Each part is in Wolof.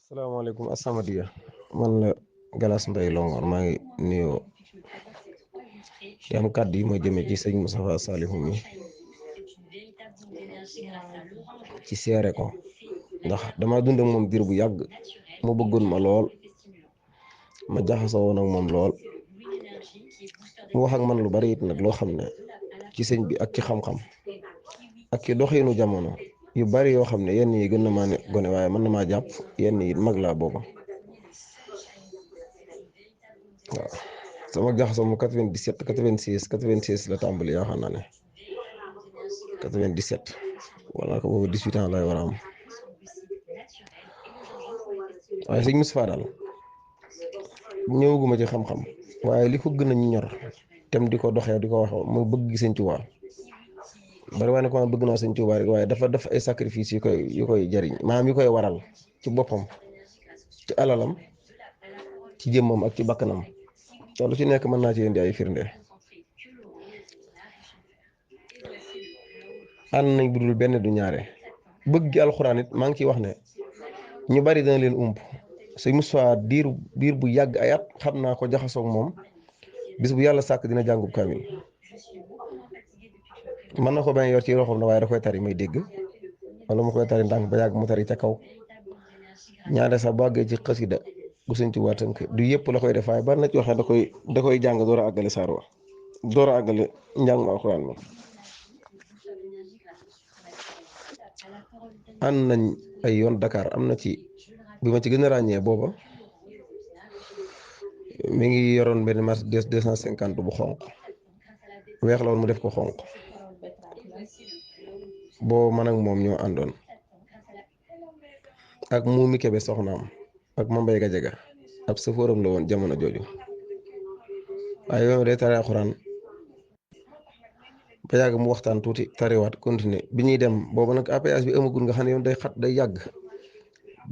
salaamaaleykum Asamadia man la Galas Mbaye Longoor maa ngi nuyoo di am kàddu yi ma jëmee ci sëñ Moustapha Salihu mi ci seere ko ndax dama dund ak moom diir bu yàgg mu bëggoon ma lool ma jaxasoo woon ak moom lool mu wax ak man lu bari it nag loo xam ne ci sëñ bi ak ci xam-xam ak ci doxinu jamono yu bari yoo xam ne yenn yi gën na maa ne gone waaye mën na maa jàpp yenn yi mag laa booba waaw sama jaxasoo mu 97 96 96 la tàmbali yaakaar naa ne 97 wala ko boobu 18 ans lay war a am waaye sëñ Moustapha daal ñëwaguma ci xam-xam waaye li ko gën a ñor tem di ko doxee di ko wax mu bëgg sëñ Tuubaa bari waa ne ko bëgg naa sëñ Tuubaa rek waaye dafa def ay sacrifice yu koy jariñ maanaam yu koy waral ci boppam ci alalam ci jëmmam ak ci bakkanam te lu ci nekk mën naa ci indi ay firnde ànd nañ budul benn du ñaare bëgg gi alxuraan it maa ngi ciy wax ne ñu bari dana leen ump sëñ Moustapha diir bu yàgg ay at xam naa ko jaxasoog moom bis bu yàlla sàkk dina jàngub kaamil mën na ko bañ yor ci loxoom na waaye da koy tari may dégg wala mu koy tari ndànk ba yàgg mu tari ca kaw ñaare sax bu àggee ci xasida gu sëñ Tuubaa tënk du yëpp la koy def waaye bari na ci waxee da koy jàng door a àggale saar wa door a àggale njàng ma alxuraan ma ànd nañ ay yoon Dakar am na ci bi ma ci gën a ràññee booba mi ngi yoroon benn Mercedes 250 bu xonq weex la woon mu def ko xonq boo man ak moom ñoo àndoon ak Muumi Kebe soxnaam ak Mambay Gajaga ab sëfooram la woon jamono jooju waaye yow day tari alxuraan ba yàgg mu waxtaan tuuti tariwaat continuer bi ñuy dem boobu nag APS bi amagul nga xam ne yoon day xat day yàgg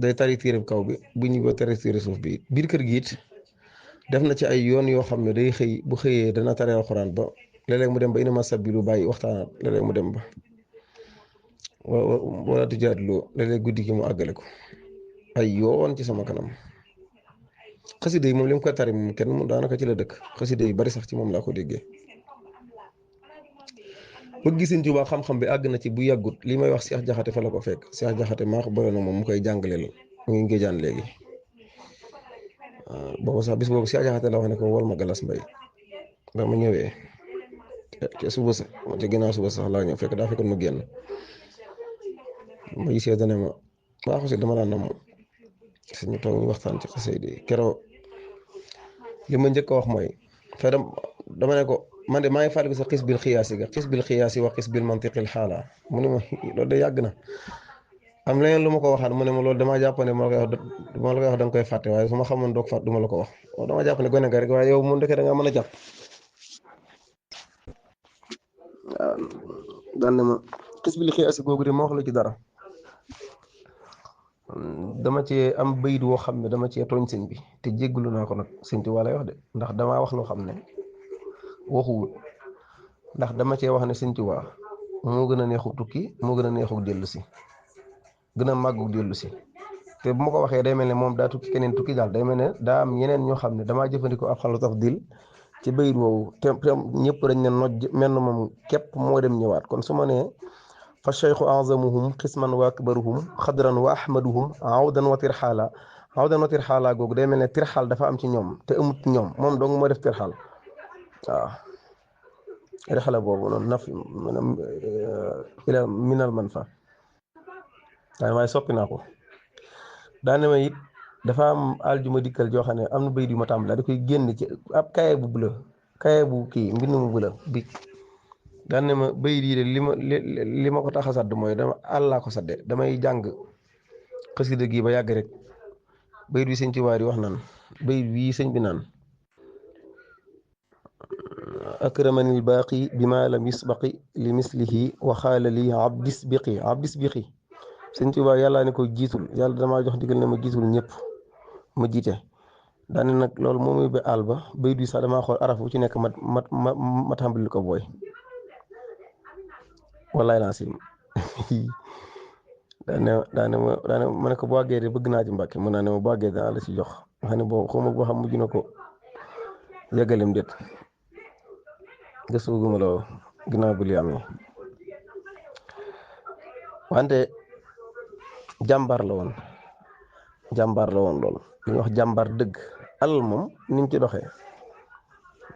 day tari tiireb kaw bi bu ñu ko tari tiire suuf bi biir kër gi it def na ci ay yoon yoo xam ne day xëy bu xëyee dana tari alxuraan ba léeg-léeg mu dem ba inama sabbi lu bàyyi waxtaanaat léeg-léeg mu dem ba wala tujaadiloo léeg-léeg guddi gi mu àggale ko ay yoon ci sama kanam xasida yi moom li mu koy tari moom kenn mu daanaka ci la dëkk xasida yi bari sax ci moom laa ko déggee bëgg Sëñ Tuubaa xam-xam bi àgg na ci bu yàggut li may wax Cheikh Jaxate fa la ko fekk Cheikh Jaxate maa ko boole na moom mu koy jàngaleel mu ngi ngéejaan léegi boobu sax bis boobu Cheikh Jaxate la wax ne ko wol ma Galas Mbay ba ma ñëwee ca suba sa ca ginnaaw suba sax laa ñëw fekk daa fekkoon ma génn ma gisee dane ma waa ko si dama daan nam suñu toog ñu waxtaan ci xasida yi keroo li ma njëkk a wax mooy fe dama ne ko man de maa ngi fàttaliku sa xis bil xiyaasi ga xis bil xiyaasi wa xis bil mantiqil xaala mu ne ma loolu de yàgg na am leneen lu ma ko waxaat mu ne ma loolu damaa jàpp ne ma la koy wax da nga koy fàtte waaye su ma xamoon doog fàtte du ma la ko wax dama jàpp ne gone nga rek waaye yow mu ndeke da nga mën a jàpp waaw daan ne ma xis bil xiyaasi googu de ma wax la ci dara dama cee am bayit woo xam ne dama cee tooñ sëñ bi te jégglu naa ko nag sëñ Tuubaa lay wax de ndax damaa wax loo xam ne waxuwut ndax dama cee wax ne Sëñ Tuubaa moo gën a neexu tukki moo gën a neexu dellu si gën a màggu dellu si te bu ma ko waxee day mel ne moom daa tukki keneen tukki daal day mel ne daa am ñeneen ñoo xam ne damaa jëfandikoo ab xalu tafdil ci bayit woowu te ñëpp dañ ne noj mel na moom képp moo dem ñëwaat kon su ma nee fa cheikhu azamuhum xisman wa akbaruhum xadran wa ahmaduhum awdan wa tirxaala awdan wa tirxaala googu day mel ne tirxaal dafa am ci ñoom te amut ci ñoom moom dong moo def tirxaal waaw rexala boobu noonu naf ila minal man fa waaye soppi naa ko daane ma it dafa am aljuma dikkal joo xam ne am na bayit yu ma tàmbali da koy génn ci ab kaye bu bula kaye bu kii mbind mu bula bi daane ma bayit yi de li ma ko tax a sadd mooy dama àllaa ko sadde damay jàng xasida gi ba yàgg rek bayit bi sëñ Tuubaa di wax naan bayit bii sëñ bi naan akramani lbaaqi bima lam yusbaqi li mislihi wa xaala li abdisbiqi sëñ Tuubaa yàlla ne ko jiitul yàlla damaa jox digal ne ma jiitul ñëpp ma jiite daane nag loolu moom muy ba àll ba bayit bi sax damaa xool araf bu ci nekk ma tàmbali ko booy wallaay laa sim daane ma ne ko boo àggee de bëgg naa ci Mbàkke mu naa ne ma boo àggee danaa la ci jox nga xam ne boo xawma boo xam mujj na ko yeggalem déet gëstu guma la ginnaaw bi li amee wante jàmbaar la woon loolu li ñuy wax jàmbaar dëgg alal moom ni mu ci doxee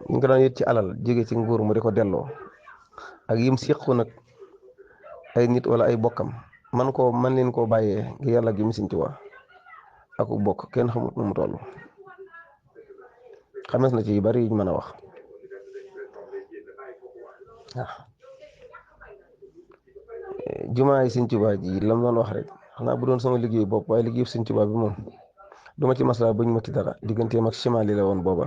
ñu ngi ko daan yët ci alal jóge ci nguur mu di ko delloo ak yim séqu nag ay nit wala ay bokkam man leen koo bàyyee ngir yàlla gi Sëñ Tuubaa ak bokk kenn xamut nu mu toll xamees na ci yu bari yuñ mën a wax waaw jumaa yi Sëñ Tuubaa ji lam doon wax rek xanaa bu doon sama liggéey bopp waaye liggéey Sëñ Tuubaa bi moom duma ci masla bañ ma ci dara digganteem ak chimali la woon booba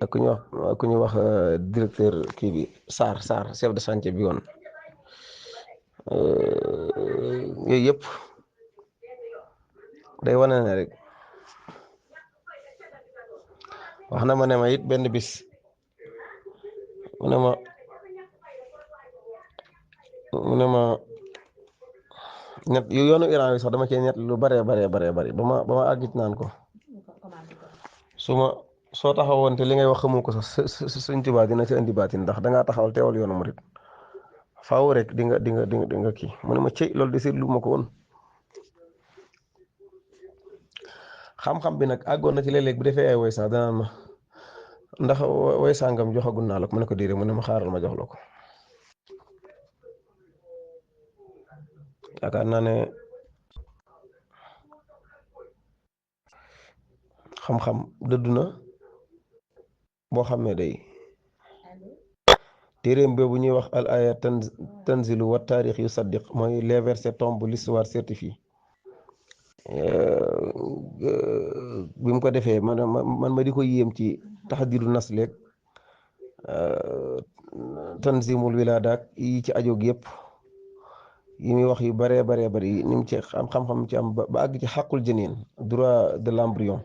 ak ku ñuy wax directeur kii bi Sarr chef de chantier bi woon yooyu yëpp day wane ne rek wax na ma ne ma it benn bis mu ne ma net yu yoonu Iran yi sax dama cee net lu bari ba ma àggit naan ko soo taxawoon te li ngay wax xamu ko sax Sëñ Tuubaa dina ci indi baatin ndax dangaa taxawal teewal yoonu murit faaw rek di nga kii mu ne ma cëy loolu de seetlu ma ko woon xam-xam bi nag àggoon na ci léeg-léeg bu defee ay woy sax danaan ma ndax woy sàngam joxagul naa la ko mu ne ko déedéet mu ne ma xaaral ma jox la ko yaakaar naa ne xam-xam dëddu na boo xam ne day téeréem boobu ñuy wax al aya tanzilu wa taarix yu saddiq mooy les versets tombent l'histoire certifie bi mu ko defee man ma di ko yéem ci taxdiru nasleeg tanzimul wilaadaak yi ci ajoog yëpp yi muy wax yu baree bari ni mu ci xam-xam ci am ba àgg ci xàqul jëneen droit de l'embryon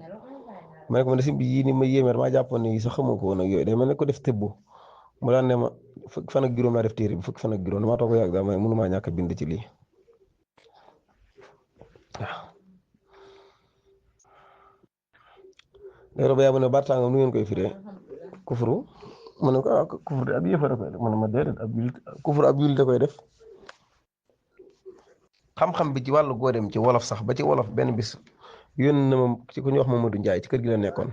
ma ne ko man si bi yii ni ma yéemeer maa jàppoon ne yi sax xamoo ko woon ak yooyu day mel ne ko def tëbbu mu daan ne ma fukki fan ak juróom laa def téere bi fukki fan ak juróom damaa toog yàgg daal ma ne mënumaa ñàkk a bind ci lii waaw léegi ba yàgg ne bartangam nu ngeen koy firee kufru mu ne ko kufru de ab yëfa da koy def mu ne ma déedéet kufru ab yul da koy def xam-xam bi ci wàllu goo dem ci wolof sax ba ci wolof benn bis yónn na ma ci ku ñuy wax Mamadou Ndiaye ci kër gi la nekkoon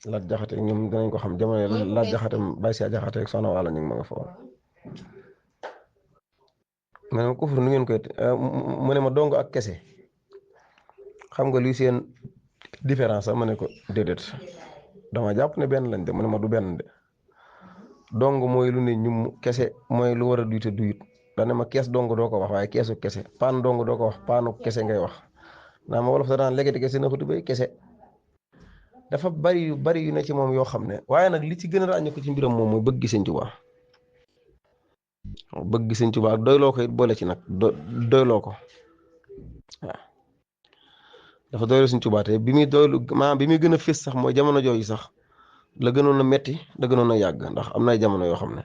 Lat Jaxate ñoom danañ ko xam jamono Lat Jaxate Baye Sia Jaxate ak Soxna Wàlla ñu ngi ma nga fa woon ma ne ma kufru nu ngeen koy mu ne ma dong ak kese xam nga luy seen différence ma ne ko déedéet dama jàpp ne benn lañ de mu ne ma du benn de dong mooy lu ne ñum kese mooy lu war a duyte duyut dane ma kees dong doo ko wax waaye keesu kese paan dong doo ko wax paanu kese ngay wax naa ma wolof sa daan léegi kese na xutu bay kese dafa bari yu ne ci moom yoo xam ne waaye nag li ci gën a ràññee ko ci mbiram moom mooy bëgg Sëñ Tuubaa bëgg Sëñ Tuubaa ak doyloo ko it boole ci nag doyloo ko waaw dafa doyloo Sëñ Tuubaa te bi muy doylu maanaam bi muy gën a fés sax mooy jamono jooju sax la gënoon a metti la gënoon a yàgg ndax am na ay jamono yoo xam ne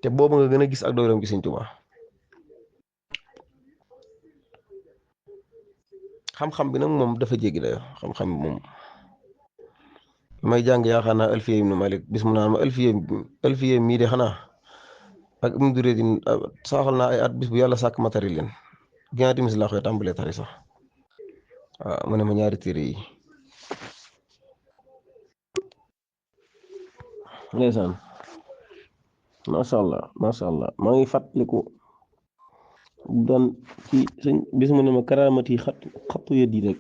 te boobu nga gën a gis ak doyloom gi Sëñ Tuubaa xam-xam bi nag moom dafa jéggi dayo xam-xam bi moom may jàng yaakaar naa Alfiya ibnu Malik bis mu naan ma Alfiya mii de xanaa ak Ibnu Dureydin saaxal naa ay at bis bu yàlla sàkk ma tari leen ginnaaw timis laa koy tàmbalee tari sax waaw mu ne ma ñaari téere yi ndeysaan macha allah maa ngi fàttaliku daan ci sëñ bis mu ne ma karaamati xattu yët yi rek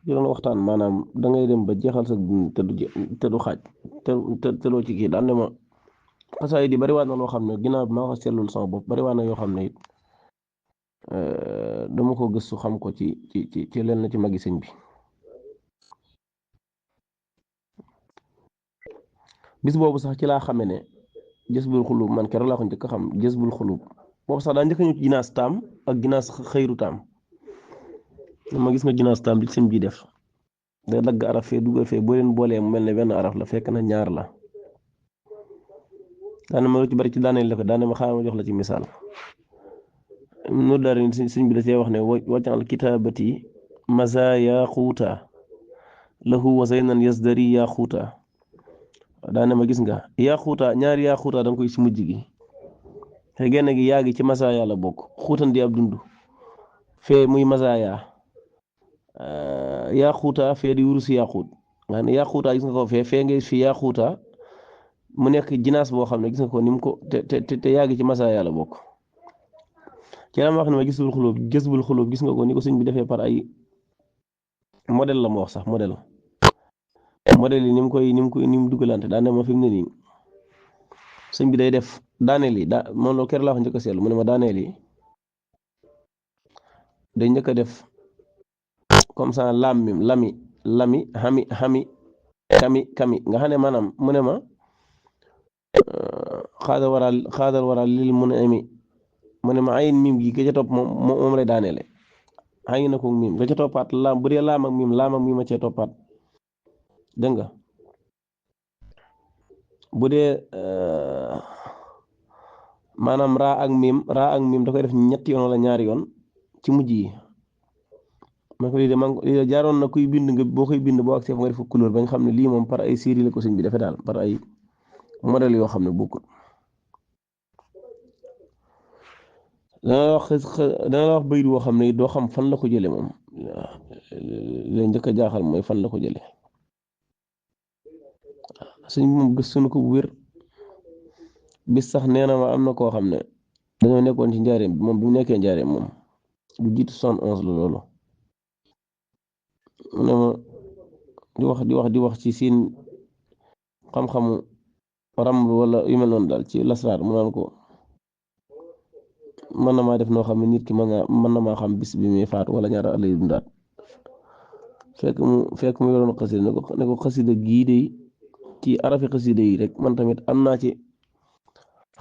di doon waxtaan maanaam da ngay dem ba jeexal sa te du xaaj te loo ci kii daan ne ma xasaay di bari waa na loo xam ne ginnaaw bi maa ko seetlul sama bopp bari waa na yoo xam ne it dama ko gëstu xam ko ci leen na ci magi sëñ bi bis boobu sax ci laa xame ne Jazbul Xulub man keroog laa ko njëkk a xam Jazbul Xulub boobu sax daa njëkk a ñu ci ginaas taam ak ginaas xëyru taam ma gis nga ginaas taam di sëñ bi def day dagg araf fee dugal fee boo leen boolee mu mel ne benn araf la fekk na ñaar la daane ma lu ci bari ci daaneel la ko daane ma xaaral ma jox la ci misaal nu daal sëñ bi da cee wax ne wajal kitaabati masa yaquuta lahu wa zaynan yasdari yaquuta daane ma gis nga yaquuta ñaari yaquuta da nga koy si mujj gi te genn gi yaa gi ci masa yàlla bokk xuutan di ab dund fee muy masa yaquuta fee di wurus yaquut nga xam ne yaquuta gis nga ko fee nga fi yaquuta mu nekk jinaas boo xam ne gis nga ko ni mu ko te yaa gi ci masa yàlla bokk ci la ma wax ne ma gis bul xulóob gis nga ko ni ko sëñ bi defee par ay modèle la ma wax sax modèle yi ni mu dugalante daan ne ma fi mu ne nii sëñ bi day def daaneel yi moom loolu keroog laa wax njëkk a seetlu mu ne ma daaneel yi day njëkk a def comme ça lami xami kami nga xam ne maanaam mu ne ma xaadal waral lil mu ne ami mu ne ma ayin mim gi ga ca topp moom lay daaneele ayin na ko mim ga ca toppaat laam bu dee laam ak mim a cee toppaat dégg nga bu dee maanaam raa ak mim da koy def ñetti yoon wala ñaari yoon ci mujj yi man ko lii de jaaroon na kuy bind nga boo koy bind boo ak seef nga def couleur ba nga xam ne lii moom par ay série la ko sëñ bi defee daal par ay modèle yoo xam ne bokkul dana la wax bayit woo xam ne doo xam fan la ko jële moom leen njëkk a jaaxal mooy fan la ko jële sëñ bi moom gëstu na ko bu wér bis sax nee na ma am na koo xam ne dañoo nekkoon ci njaareem moom bi mu nekkee njaareem moom du jiitu 71 la loolu mu ne ma di wax ci seen xam-xamu ramb wala yu mel noonu daal ci lasraar mu naan ko mën na maa def noo xam ne nit ki mën na maa xam bis bi muy faatu wala ñaata at lay dundaat fekk mu yoroon xasida ne ko xasida gii de ci arafi xasida yi rek man tamit am naa ci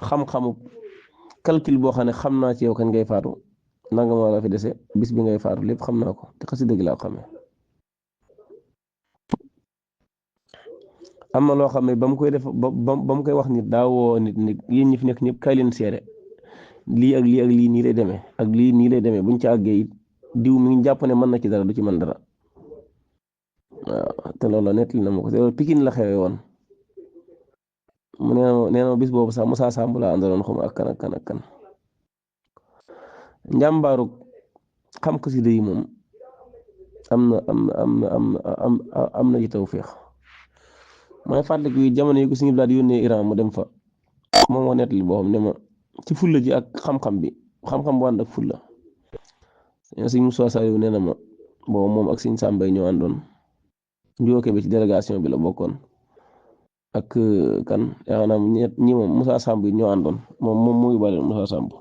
xam-xamu calcul boo xam ne xam naa ci yow kañ ngay faatu nanga ma la fi dese bis bi ngay faatu lépp xam naa ko te xasida gi laa ko xamee am na loo xam ne ba mu koy def ba mu koy wax nit daawoo nit yéen ñi fi nekk ñëpp kay leen seere lii ak lii nii lay demee ak lii nii lay demee buñ ci àggee it diw mi ngi jàpp ne mën na ci dara du ci mën dara waaw te loolu la nettali na ma ko te loolu Pikine la xewee woon mu nee na bis boobu sax Moussa Samb laa àndaloon xam ak kan njàmbaaru xam xasida yi moom am na ci tawfeex mooy fàttaliku yi jamono yi ko suñu daal di yónnee Iran mu dem fa moom moo nettali boo xam ne ma ci fulla ji ak xam-xam bi xam-xam bu ànd ak fulla sëñ Moussa Saliou nee na ma boobu moom ak sëñ Sàmbay ñoo àndoon njóoke bi ci délégation bi la bokkoon ak kan yaakaar naa ñi moom Moussa Samb yi ñoo àndoon moom muy bale Moussa Samb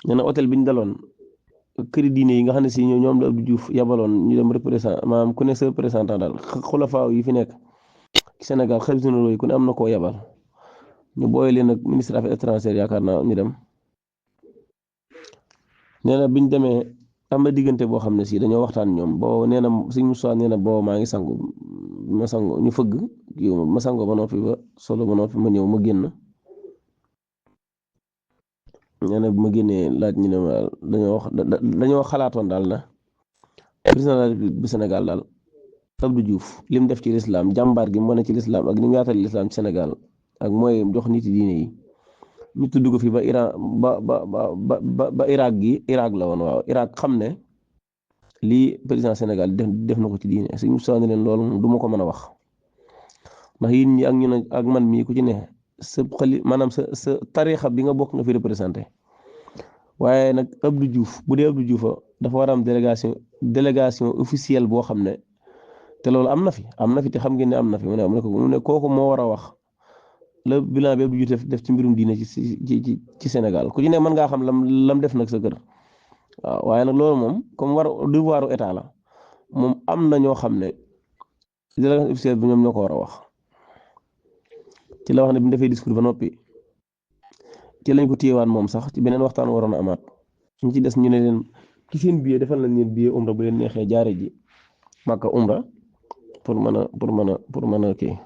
nee na hôtel bi ñu daloon këri diine yi nga xam ne si ñoom la Abdou Diouf yabaloon ñu dem représentant maanaam ku ne sa représentant daal xulafaa yi fi nekk ci Sénégal xalifa généraux yi ku ne am na koo yabal ñu booy leen ak ministre affaires étrangères yaakaar naa ñu dem nee na biñ demee am na diggante boo xam ne si dañoo waxtaan ñoom boo nee na Sëñ Moussa nee na boo maa ngi sangu ma sangu ñu fëgg ma sango ba noppi ba solo ba noppi ma ñëw ma génn nee na bi ma génnee laaj ñu ne ma dañoo xalaatoon daal na président de la République bu Sénégal daal Abdou Diouf li mu def ci lislaam jàmbaar gi mu wane ci lislaam ak ni mu yaatal lislaam ci Sénégal ak mooy jox nit diine yi ñu tudd ko fi ba Iran ba Irak la woon waaw Irak xam ne lii président Sénégal def na ko ci diine Sëñ Moussa ne leen loolu moom du ma ko mën a wax ndax yéen ñi ak ñu ak man mii ku ci ne sa maanaam sa tariixa bi nga bokk nga fi représenté waaye nag Abdou Diouf bu dee Abdou Diouf dafa war a am délégation officielle boo xam ne te loolu am na fi te xam ngeen ne am na fi mu ne kooku moo war a wax le bilan bi Abdou Diouf def ci mbirum diine ci Sénégal ku ci ne mën ngaa xam lam def nag sa kër waaw waaye nag loolu moom comme devoiru état la moom am na ñoo xam ne délégation officielle bi ñoom ñoo ko war a wax ci la wax ne bi mu defee discours ba noppi ci lañ ko téyewaan moom sax ci beneen waxtaan waroon a amaat ñu ci des ñu ne leen ci seen billet defal nañ leen billet umra bu leen neexee jaare ji Makka umra pour mën a kii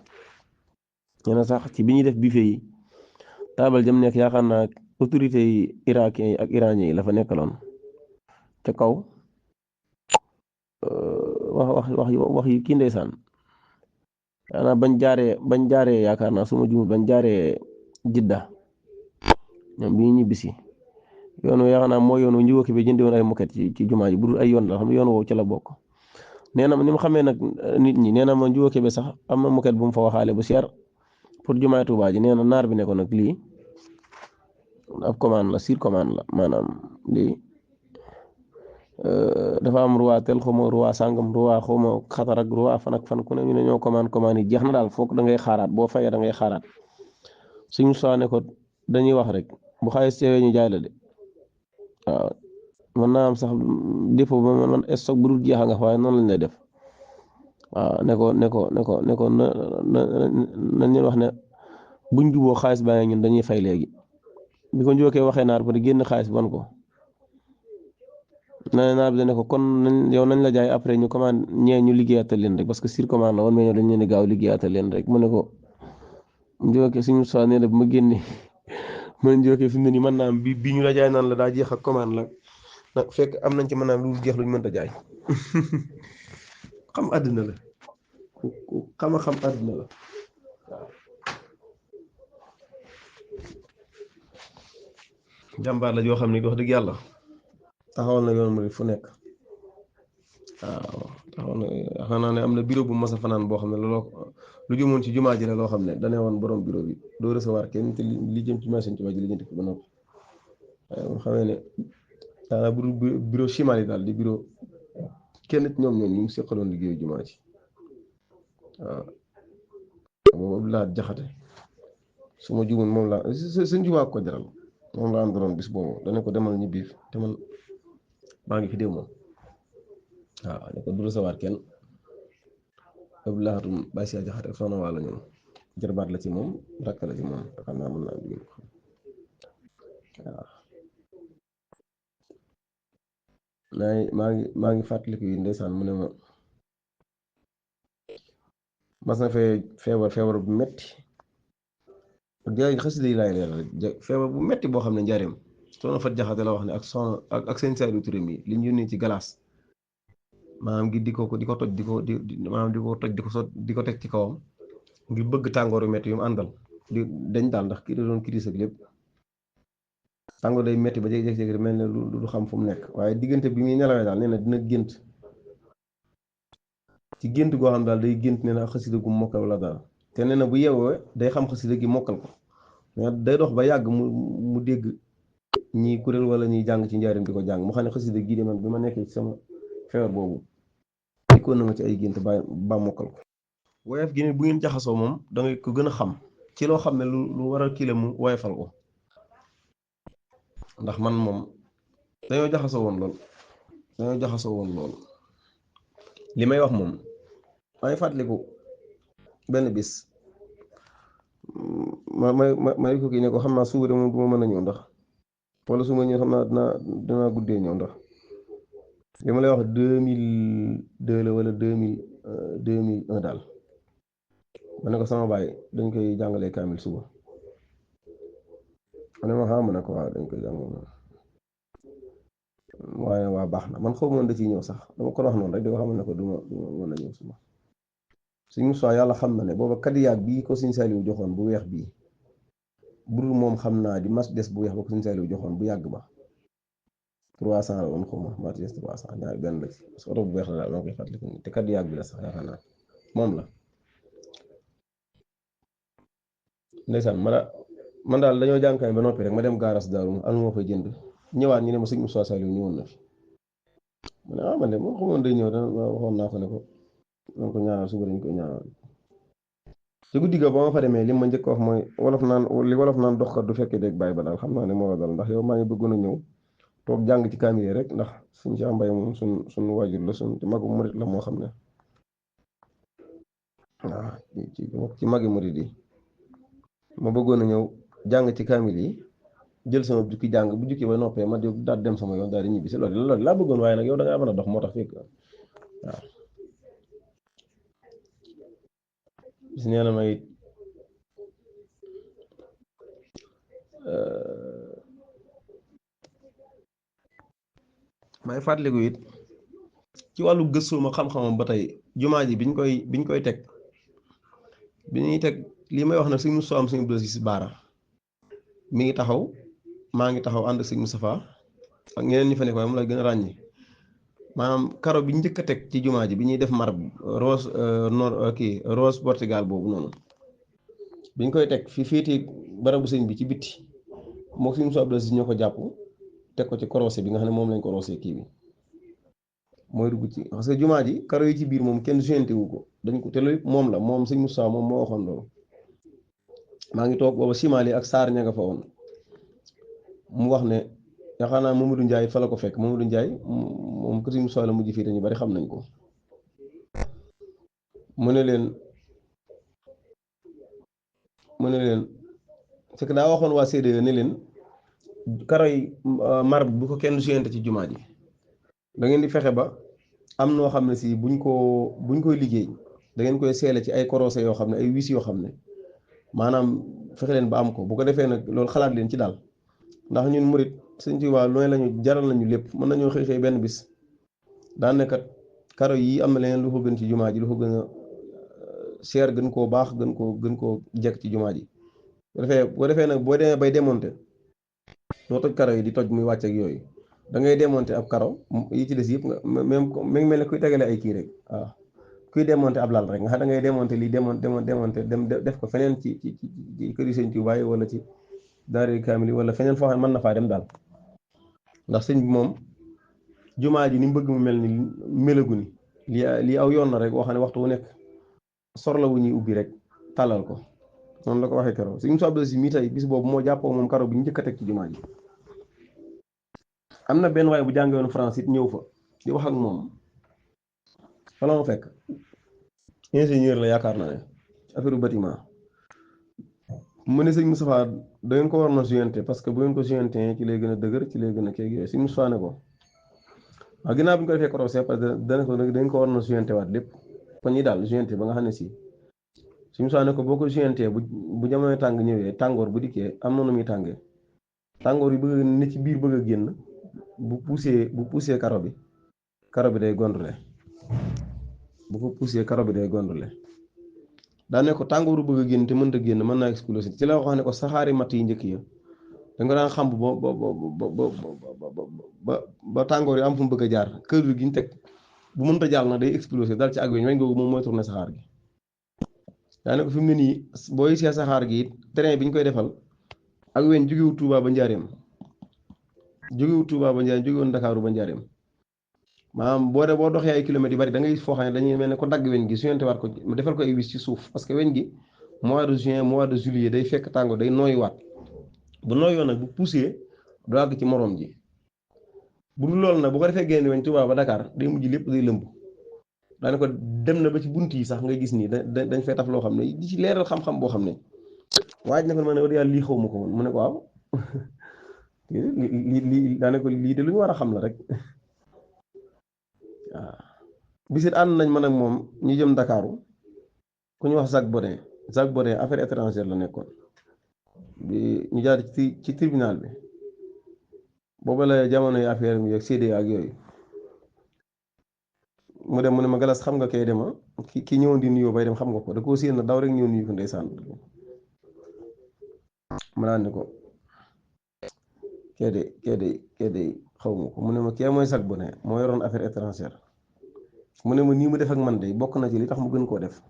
ñene sax ci bi ñuy def buffet yi taabal jëm nekk yaakaar naa autorité yi irakien yi ak iranien yi la fa nekkaloon ca kaw wax yi kii ndeysaan xanaa bañ jaaree yaakaar naa suma jumut bañ jaaree jidda ñoom bi ñu ñibbisi yoon wi yaakaar naa mooy yoon wu njuwóoki bi jëndi woon ay moket ci jumaa ji bu dul ay yoon la xam yoon woowu ci la bokk nee na ni mu xamee nag nit ñi nee na ma njuwóoki bi sax am na moket bu mu fa waxaale bu seer pour jumaay Tuubaa ji nee na naar bi ne ko nag lii ab commande la sur commande la maanaam lii dafa am roi tel xawma roi sàngam roi xawma xatar ak roi fan ak fan ku ne ñu ne ñoo commande yi jeex na daal foog da ngay xaaraat boo fayee da ngay xaaraat suñu soo ne ko dañuy wax rek bu xaalis teewee ñu jaay la de waaw mën naa am sax dépôt ba man stock bu dul jeexa nga waaye noonu lañ lay def waaw ne ko nañ leen wax ne buñ juboo xaalis baa ngi ñun dañuy fay léegi bi ko njookee waxee naar ba di génn xaalis ban ko naar bi da ne ko kon yow nañ la jaay après ñu commande ñee ñu liggéeyatal leen rek parce que sur commande la woon mais ñoo dañ leen di gaaw liggéeyatal leen rek mu ne ko njookee suñu soi nee na bu ma génne mën njookee fi mu ne nii mën naa am bi ñu la jaay naan la daa jeex ak commande la nag fekk am nañ ci mën naa am lu jeex luñ mënta jaay xam àddina la xam àddina la waaw jàmbaar la joo xam ne wax dëgg yàlla taxawal na yoon mu fu nekk waaw taxawal na xanaa ne am na bureau bu mas a fanaan boo xam ne lu jëmoon ci jumaa ji la loo xam ne dane woon borom bureau bi doo recevoir kenn te li jëm ci machine Tuubaa ji li ñu def ba noppi waaye moom xamee ne daanaka bureau chimal yi daal di bureau kenn ci ñoom ñu mu seqaloon liggéeyu jumaa ji waaw moom Abdoulaye Jaxate su ma juumul moom laa sëñ jumaa ko jaral moom laa àndaloon bis boobu dana ko demal ñibbi te man maa ngi fi déw moom waaw ne ko du recevoir kenn Abdoulaye Baye Cheikh Jaxate soxna waa la ñoom jarbaat la ci moom rakk la ci moom xam naa mën naa am ko xam waaw maa ngi fàttaliku yi ndeysaan mu ne ma mas na fee feebar bu metti jaay xasida yi laay leeral rek feebar bu metti boo xam ne njaareem soxna Fat Jaxate la wax ne ak soxna ak seen Saliou Touré mi li ñu yónnee ci galaas maanaam ngir di ko toj maanaam di ko toj di ko teg ci kawam ngir bëgg tàngooru metti yu mu àndal dañ daal ndax kii da doon crise ak lépp tàngoor day metti ba jékki-jékki mel ne lu xam fu mu nekk waaye diggante bi muy nelawee daal nee na dina gént ci gént goo xam daal day gént nee na xasida gu mokkal la daal te nee na bu yeewoo day xam xasida gi mokkal ko mais day dox ba yàgg mu dégg ñi kuréel wala ñuy jàng ci njaarim di ko jàng mu xam ne xasida gii de man bi ma nekkee ci sama feebar boobu dikkoon na ma ci ay gént ba mokkal ko woyof gi ne bu ngeen jaxasoo moom da ngay ko gën a xam ci loo xam ne lu war a kii la mu woyofal ko ndax man moom dañoo jaxasoo woon lool li may wax moom maa ngi fàttaliku benn bis ma ko kii ne ko xam naa suba de moom du ma mën a ñëw ndax wala su ma ñëw xam naa dinaa guddee ñëw ndax li ma lay wax 2002 la wala 2001 daal ma ne ko sama baay dañ koy jàngalee kaamil suba ma ne ma xam ne ko waaw dañ koy jàngal waaye waa baax na man xaw ma da ciy ñëw sax dama ko wax noonu rek di ko xam ne ko du ma mën a ñëw suba suñu Moussa yàlla xam na ne booba kadiyaag bii ko Sëñ Saliou joxoon bu weex bii burul moom xam naa di Mercedes bu weex ba ko Sëñ Saliou joxoon bu yàgg ba 300 la woon xaw ma Mercedes 300 ñaari benn la ci parce que oto bu weex la daal maa koy fàttaliku te kadiyaag bi la sax yaakaar naa moom la ndeysaan man daal dañoo jànkaay ba noppi rek ma dem gaaras daaru am ma fay jënd ñëwaat ñu ne ma Sëñ Moussa Saliou ñëwoon na fi ma ne man de moom xamoon day ñëw waxoon naa ko ne ko donc ñaanal suba dañ koy ñaanal ci guddi ga ba ma fa demee li ma njëkk wax mooy wolof naan doxkat du fekkee dégg bàyyi ba daal xam naa ne moo la dal ndax yow maa ngi bëggoon a ñëw toog jàng ci kaamil rek ndax suñ ci mbay moom suñu waajur la suñ ci magu murit la moo xam ne waaw ci magi murit yi ma bëggoon a ñëw jàng ci kaamil yi jël sama jukki jàng bu jukki ba noppee ma daal dem sama yoon daal di ñibbi si loolu laa bëggoon waaye nag yow da ngaa mën a dox moo tax fekk waaw gis nee na may may fàttaliku it ci wàllu gëstuma xam-xamam ba tey jumaa ji biñ koy teg bi ñuy teg lii may wax nag sëñ Moustapha am sëñ Abdou Aziz Baara mi ngi taxaw maa ngi taxaw ànd ak sëñ Moustapha ak ñeneen ñi fa nekk waaye mu la gën a ràññee maanaam karo bi njëkk a teg ci jumaa ji bi ñuy def marbre rose rose Portugal boobu noonu biñ koy teg fi féete barabu sëñ bi ci bitti moo sëñ Moustapha Abdou Aziz ñoo ko jàpp teg ko ci korosé bi nga xam ne moom lañ korosé kii bi mooy dugg ci parce que jumaa ji karo yi ci biir moom kenn jointé wu ko dañ ko te loolu moom la moom sëñ Moustapha moom moo waxoon loolu maa ngi toog booba Simali ak Saar ña nga fa woon mu wax ne yaakaar naa Mamadou Ndiaye fa la ko fekk Mamadou Ndiaye moom kër sëñ Moustapha la mujj fii dañu bari xam nañ ko mu ne leen fekk daa waxoon waa CDE ne leen karo yi marbre bu ko kenn jointé ci jumaa ji da ngeen di fexe ba am noo xam ne si buñ koy liggéey da ngeen koy seele ci ay korosé yoo xam ne ay wis yoo xam ne maanaam fexe leen ba am ko bu ko defee nag loolu xalaat leen ci daal ndax ñun murit sëñ Tuubaa looy lañu jaral nañu lépp mën nañoo xëy benn bis daan ne kat karo yi am na leneen lu ko gën ci jumaa ji lu ko gën a seer gën koo baax gën koo jekk ci jumaa ji bu ko defee nag boo demee bay démonter doo toj karo yi di toj muy wàcc ak yooyu da ngay démonter ab karo yi ci des yëpp nga même mi ngi mel ne kuy tegale ay kii rek waaw kuy démonter ab lal rek nga xam da ngay démonter lii démonter dem def ko feneen ci kër yi sëñ Tuubaa wala ci daara kaamil wala feneen foo xam ne mën na faa dem daal ndax sëñ bi moom jumaa ji ni mu bëgg mu mel ni melagu ni lii aw yoon na rek boo xam ne waxtu wu nekk sorla wu ñuy ubbi rek tàllal ko noonu la ko waxee keroog sëñ Moussa Abdou Aziz mi tey bis boobu moo jàppoo moom karo bi ñu njëkk a teg ci jumaa ji am na benn waaye bu jàngee woon France it ñëw fa di wax ak moom fa la ma fekk ingénieur la yaakaar naa ne affaire bâtiment mu ne sëñ Moustapha da ngeen ko war na jointé parce que bu ngeen ko jointé ci lay gën a dëgër ci lay gën a kii yooyu sëñ Moustapha ne ko waaw ginnaaw bi ñu ko defee korosé parce que dana ko da ngeen ko war na jointé waat lépp kon ñi daal jointé ba nga xam ne si sëñ Moustapha ne ko boo ko jointé bu jamono tàng ñëwee tàngoor bu dikkee am na nu muy tàngee tàngoor yi bëgg ne ci biir bëgg a génn bu poussé karo bi day gondule bu ko poussé karo bi day gondule daa ne ko tàngooru bëgg a génn te mënta génn mën naa exploser ci la wax ne ko saxaari matt yi njëkk ya da nga daan xam ba tàngoor yi am fu mu bëgg a jaar kër gi ñu teg bu mënta jàll na day exploser dal ci ak weñ googu moom mooy tourner saxaar gi daa ne ko fi mu ne nii booy see saxaar gi it train bi ñu koy defal ak weñ jógewu Tuubaa ba Njaareem jógewu Ndakaaru ba Njaareem maanaam boo doxee ay kilomètres yu bari da ngay foo xam ne dañuy mel ne ko dagg weñ gi suyante waat ko defal ko ay wis ci suuf parce que weñ gi mois de juin mois de juillet day fekk tàngoor day nooyuwaat bu nooyoo nag bu poussé du àgg ci morom ji bu dul loolu nag bu ko defee génn weñ Tuubaa ba Dakar day mujj lépp day lëmb daane ko dem na ba ci bunt yi sax ngay gis nii dañ fay taf loo xam ne di ci leeral xam-xam boo xam ne waaj na ko ma ne war yàlla lii xaw ma ko woon mu ne ko waaw lii daane ko lii de lu ñu war a xam la rek waaw bisit ànd nañ man ak moom ñu jëm Ndakaaru ku ñu wax Jacques Bodin affaire étrangère la nekkoon bi ñu jaar ci tribunal bi booba la jamono yi affaire mi ak CDA ak yooyu mu dem mu ne ma galas xam nga kay dema ki ñëwoon di nuyoo bay dem xam nga ko da koo séen na daw rek ñëw nuyu ko ndeysaan ma naan ne ko kee de xaw ma ko mu ne ma kee mooy Jacques Bodin moo yoroon affaire étrangère mu ne ma nii mu def ak man de bokk na ci li tax mu gën koo def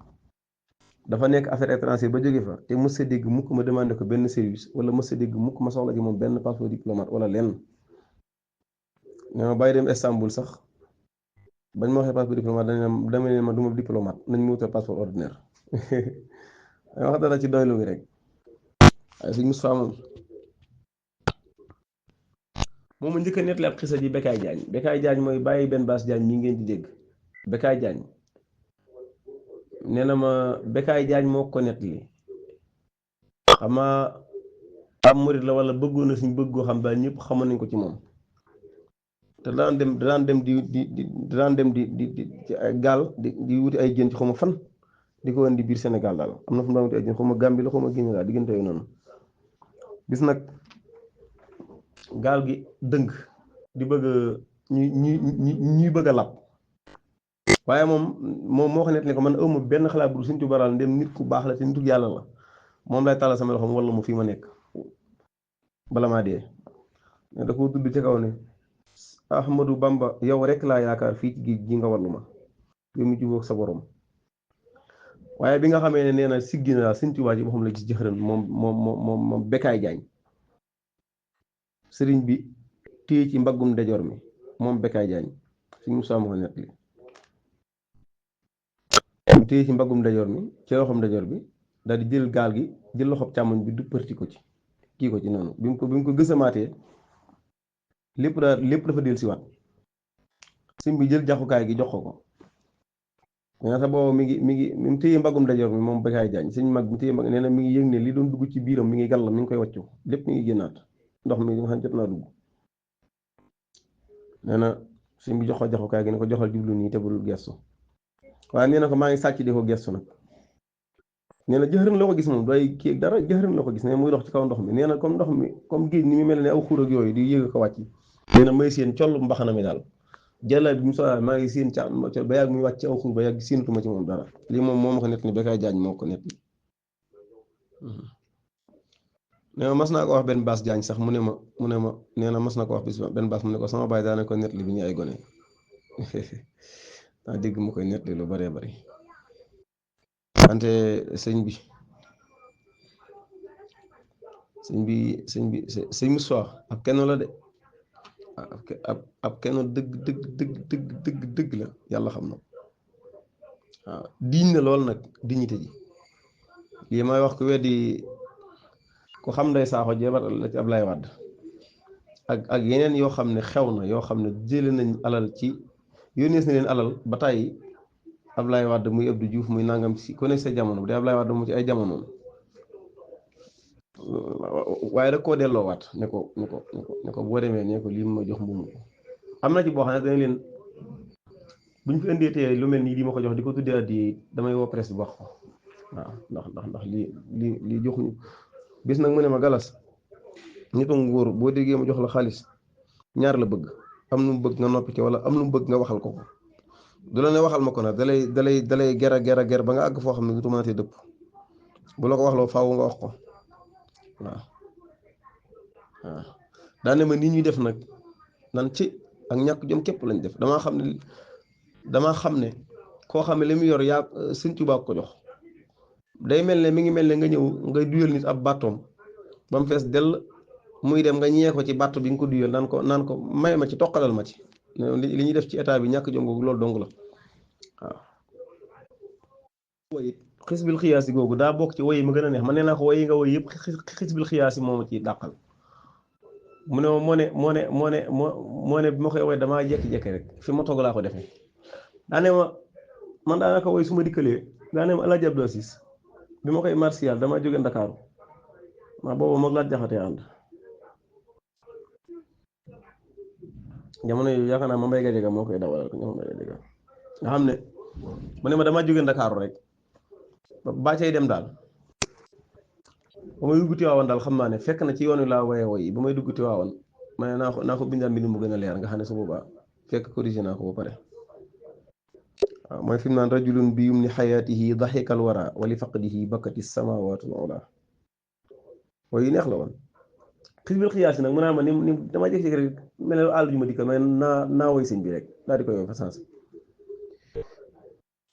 dafa nekk affaire étrangère ba jóge fa te mës a dégg mukk ma demandé ko benn service wala mës a dégg mukk ma soxla ci moom benn passeport diplomate wala lenn ne ma bàyyi dem Istanbul sax bañ ma waxee passeport diplomate dama ne ma du ma diplomate nañ ma wutal passeport ordinaire wax dara ci doylu bi rek waaye suñ Moustapha moom njëkk a nettali ab xisa ji Bécaye Diagne mooy bàyyi benn baas Diagne mi ngeen di dégg Bécaye Diagne nee na ma Bécaye Diagne moo ko nettali xama ab murit la wala bëggoon na suñ bëgg goo xam daal ñëpp xamoon nañ ko ci moom te daan dem di gaal di wuti ay jën ci xaw ma fan di ko indi biir Sénégal daal am na fu mu daan wuti ay jën xaw ma Gambie la xaw ma Guinée daal diggante yooyu noonu bis nag gaal gi dëng di bëgg ñuy bëgg a làpp waaye moom moo ko net ne ko man ëwma benn xalaat bu Sëñ Tuubaa daal ndem nit ku baax la te nitu yàlla la moom lay tàllal sama loxo wala mu fii ma nekk bala maa dee da ko tudd ci kaw ne Ahmadou Bamba yow rek laa yaakaar fii ci géej gi nga wallu ma yow mi jubóog sa borom waaye bi nga xamee ne nee na siggi na daal Sëñ Tuubaa ji boo xam la gis jëxërën moom Bécaye Diagne sëriñ bi téye ci mbaggum ndejoor mi moom Bécaye Diagne suñ Musaa moo ko nekk li mu téye ci mbaggum ndejoor mi ci loxoom ndejoor bi daal di jël gaal gi jël loxoom càmmoñ bi du përti ko ci kii ko ci noonu bi mu ko gësamaatee lépp dafa del siwaat sëñ bi jël jaxukaay gi jox ko nee na sax boobu mi mu téye mbaggum ndejoor mi moom Bécaye Diagne sëñ mag mi téye mbagg nee na mi ngi yëg ne li doon dugg ci biiram mi ngi gàll mi ngi koy wàccu lépp mi ngi génnaat ndox mi nga xam jot naa dugg nee na sëñ bi jox ko jaxukaay gi ne ko joxal jublu nii te bul gestu waaye nee na ko maa ngi sàcc di ko gestu nag nee na jëxërën la ko gis moom doy kii dara jëxërën la ko gis ne muy dox ci kaw ndox mi nee na comme ndox mi comme géej ni mu mel ne aw xuur ak yooyu di yëg ko wàcc nee na may seen collu mbaxana mi daal jëlaat bi mu soxlaa maa ngi seen ca ba yàgg muy wàcc ci aw xuur ba yàgg séenatuma ci moom dara lii moom moo ma ko nett ni Bécaye Diagne moo ko nett nee na mas naa ko wax benn baas Diagne sax mu ne ma nee na mas na ko wax bis benn baas mu ne ko sama baay daane ko nett li bi ñu ay gone daa dégg mu koy nett li lu bëree bëri wante sëñ Moussa ab kenn la de ab kenn dëgg la yàlla xam na waaw diñ na lool nag dignité ji lii may wax ku weddi ku xam nday saaxo jeebar la ci Ablaye Wade ak yeneen yoo xam ne xew na yoo xam ne jëlee nañ alal ci yónnees na leen alal ba tàyyi Ablaye Wade muy Abdou Diouf muy nangam si ku ne sa jamono bu dee Ablaye Wade mu ci ay jamonoom waaye da koo delloowaat ne ko boo demee ne ko lii ma jox mbuum ko am na ci boo xam ne dañ leen buñ fi indee tee lu mel nii di ma ko jox di ko tuddee addi damay woo presse bi wax ko waaw ndax lii joxuñu bis nag mu ne ma galas nit a nguur boo déggee ma jox la xaalis ñaar la bëgg am lu mu bëgg nga noppi ci wala am lu mu bëgg nga waxal ko du la ne waxal ma ko nag dalay ger ba nga àgg foo xam ne du mënatee dëpp bu la ko wax loo faaw nga wax ko waaw daane ma nit ñuy def nag nan ci ak ñàkk jom képp lañ def damaa xam ne koo xam ne li mu yor yaa Sëñ Tuubaa ko jox day mel ne mi ngi mel ne nga ñëw ngay duyal nit ab bàttoom ba mu fees dell muy dem nga ñee ko ci bàtt bi nga ko duyal naan ko may ma ci toqalal ma ci li ñuy def ci état bi ñàkk jom googu loolu dong la waaw xisbil xiyaasi googu daa bokk ci woy yi ma gën a neex man nee naa ko woy yi nga woy yëpp xisbil xiyaasi moo ma ci dàqal mu ne moo ne bi ma koy woy damaa jékki-jékki rek fi ma toog laa ko defee daane ma man daanaka woy su ma dikkalee daane ma Alaaji Abdou Aziz bi ma koy martial dama jóge Ndakaaru ma boobu moog laat jaxatee ànd jamono yooyu yaakaar naa ma mbay ga jega moo koy dawalal ñoom mbay ga jega nga xam ne mu ne ma dama jóge Ndakaaru rek ba cay dem daal ba may dugg Tiwaawan daal xam naa ne fekk na ci yoon wi laa woye woy ba may dugg Tiwaawan ma ne naa ko bindal mbind mu gën a leer nga xam ne su boobaa fekk corrigé naa ko ba pare waaw mooy fi mu naan rajulun bi yum ni xayaatihi daxikal wara wali faqdihi bakkati samawaatul ula woy yu neex la woon xisbil xiyaasi nag mu naa ma ni dama jékki-jékki rek mel ne àll ju ma dikkal mais naa woy sëñ bi rek daal di koy woy fa sens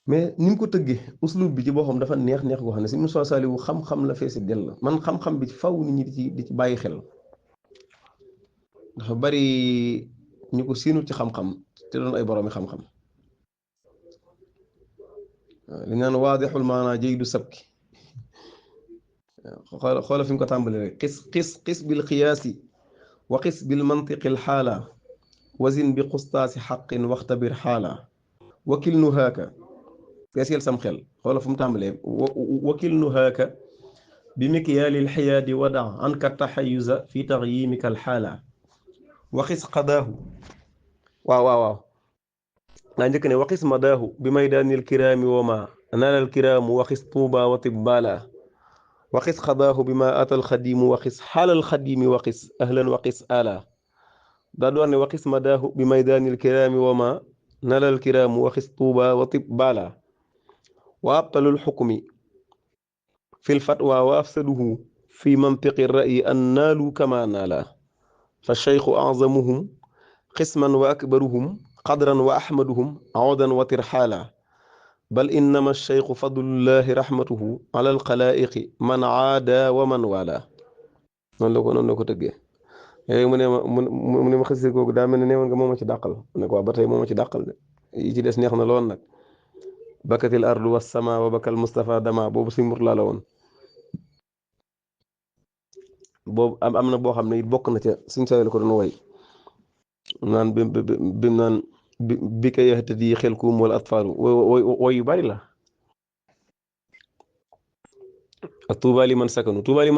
mais ni mu ko tëggee uslub bi ci boppam dafa neex goo xam ne si Moussa Saliou xam-xam la feesi dell man xam-xam bi faw nit ñi di ci bàyyi xel dafa bari ñu ko siinut ci xam-xam te doon ay boroomi xam-xam li naan waadixul maanaa jaydu sabki xoola fi mu ko tàmbali rek qis bil qiyaasi wa qis bil mantiqi l xaala wazin bi qustaasi xaqin waxtabir xaala wakil nu haaka peeseel sam xel xoola fu mu tàmbalee wakil nu haaka bi mikyaalil xiyaadi wada anka taxayuza fi taxyimika alxaala waxis qadaahu waaw ngaa njëkk ne waxis madaahu bi maydaanil kiraami wa ma naalal kiraamu waxis tuuba wa tibbaala waxis qadaahu bi ma atal xadiimu waxis xaalal xadiimi waxis ahlan waxis ala daa doon ne waxis ma daahu bi maydaanil kiraami wa ma nalal kiraamu waxis tuuba wa tib baala wa abtalul xukmi fil fatwa wa afsaduhu fi mantiqi ra'yi an naalu kama naala fa cheikhu azamuhum qisman wa akbaruhum qadran wa ahmaduhum awdan wa tirxaala bal innama cheikhu fadlullahi rahmatuhu ala alxalaiqi man aada wa man waala noonu la ko tëggee léegi mu ne ma mu ne ma xasida googu daa mel ne neewoon nga moo ma ci dàqal mu ne ko waa ba tey moo ma ci dàqal de yi ci des neex na lool nag bakatil ardu wassama wa bakal mustafa dama boobu suñ mur laa la woon boobu am na boo xam ne it bokk na ca suñ sawel ko doon woy naan bi naan bi ka yahtadi xel kuum wala atfaalu woy yu bari la ak tuubaali man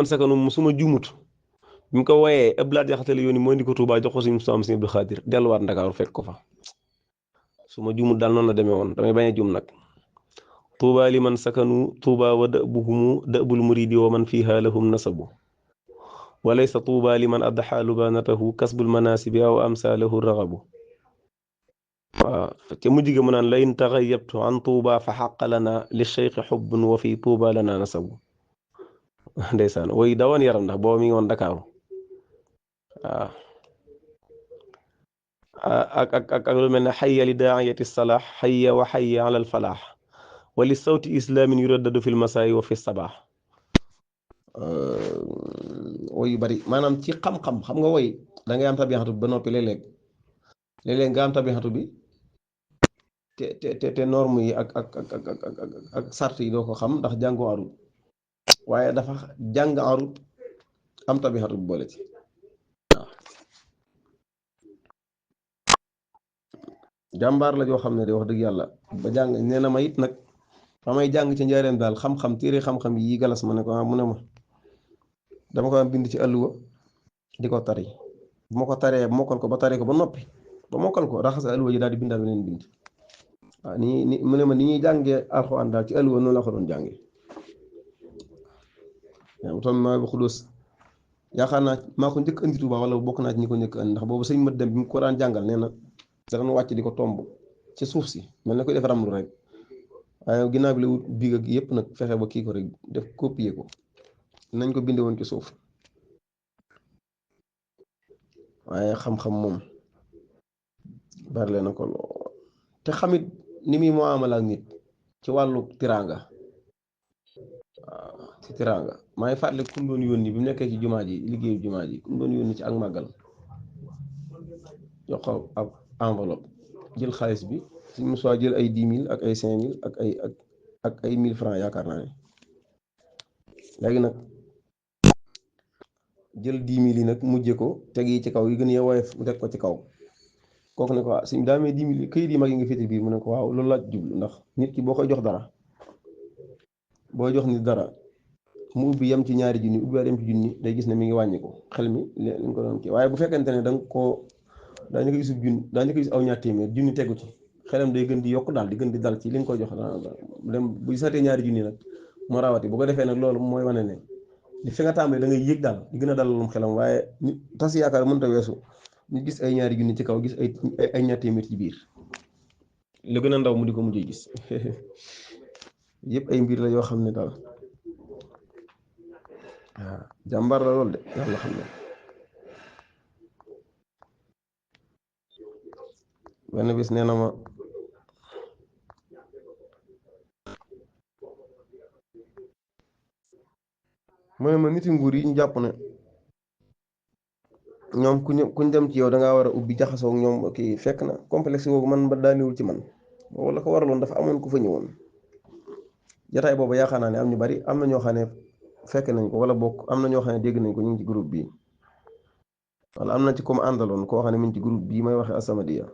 sakanu musuma jumut bi mu ko woyee Abdoulaye Jaxate la yónni mooy indi ko Touba jox ko suñu Musaa Abdou Xaadir delluwaat Ndakaaru fekk ko fa su ma jumut daal noonu la demee woon damay bañ a jum nag tuuba li man sakanu tuuba wa da'buhumu da'bul muridi wa man fiha lahum nasabu wa laysa tuuba li man addaxa lubanatahu kasbul manasibi aw amsalahu ragabu waaw ca mujj ga mu naan layin taxayabtu an tuuba fa xaqa lana li cheikhi xubbun wa fi tuuba lana nasabu ndeysaan woy dawoon yaram ndax booba mi ngi woon Ndakaaru waaw ak lu mel ne xayya li daayati salaax xayya wa xayya ala alfalaax wa li sawti islaamin yuraddadu fi lmasaayi wa fi sabaax woy yu bari maanaam ci xam-xam xam nga woy da ngay am tabixatu bi ba noppi léeg-léeg nga am tabixatu bi te norme yi ak sart yi doo ko xam ndax jàngu arut waaye dafa jàng arut am tabixatu bi boole ci waaw jàmbaar la joo xam ne de wax dëgg yàlla ba jàng nee na ma it nag fa may jàng ci njaareem daal xam-xam téere xam-xam yi galas ma ne ko mu ne ma dama ko am bind ci àlluwa di ko tari bu ma ko taree mokkal ko ba tari ko ba noppi ba mokkal ko raxas àlluwa ji daal di bindaal beneen bind waaw ni mu ne ma ni ñuy jàngee alxuraan daal ci àlluwa noonu la ko doon jàngee waaw tam maa bu xudóos yaakaar naa maa ko njëkk andi Tuuba wala bokk naa ci ñi ko njëkk andi ndax boobu sëñ mat dem bi mu ko daan jàngal nee na da doon wàcc di ko tomb ci suuf si mel ne koy def ramlu rek waaye ginnaaw bi la wut biig ak yëpp nag fexe ba kii ko rek def copier ko nañ ko binde woon ci suuf waaye xam-xam moom bari leen na ko te xamit ni muy muamala ak nit ci wàllu tiraanga waaw ci tiraanga maa ngi fàttali ku mu doon yónni bi mu nekkee ci jumaa ji liggéeyu jumaa ji ku mu doon yónni ci ak màggal jox ko ab enveloppe jël xaalis bi suñ musuwaa jël ay 10 000 ak ay 5 000 ak ay 1000 francs yaakaar naa ne léegi nag jël 10 000 yi nag mujje ko teg yi ci kaw yi gën a woyof mu teg ko ci kaw kooku ne ko ah suñ daa mee 10 000 këyit yi mag yi nga féete biir mu ne ko waaw loolu laa jublu ndax nit ki boo koy jox dara booy jox nit dara mu ubbi yem ci ñaari junni ubbi yem ci junni day gis ne mi ngi wàññi ko xel mi li nga ko doon kii waaye bu fekkente ne da nga koo daañu ko gis junni daañu ko gis aw ñaar téeméer junni tegu ci xelam day gën di yokk daal di gën di dal ci li nga koy jox dem bu gisatee ñaari junni nag moo rawati bu ko defee nag loolu mooy wane ne li fi nga tàmbalee da ngay yëg daal di gën a dalalum xelam waaye tas yaakaar mënta weesu ñu gis ay ñaari junni ci kaw gis ay ñaar téeméer ci biir lu gën a ndaw mu di ko mujjee gis yëpp ay mbir la yoo xam ne daal waaw jàmbaar la lool de yàlla xam ne benn bis nee na ma mu ne ma niti nguur yi ñu jàpp ne ñoom kuñ dem ci yow da ngaa war a ubbi jaxasoo ak ñoom kii fekk na complexe boobu man ba daaniwul ci man boobu la ko waraloon dafa amoon ku fa ñëwoon jataay boobu yaakaar naa ne am ñu bari am na ñoo xam ne fekk nañ ko wala bokk am na ñoo xam ne dégg nañ ko ñu ngi ci groupe bi wala am na ci comme àndaloon koo xam ne mi ngi ci groupe bii may waxe As-Samadiyya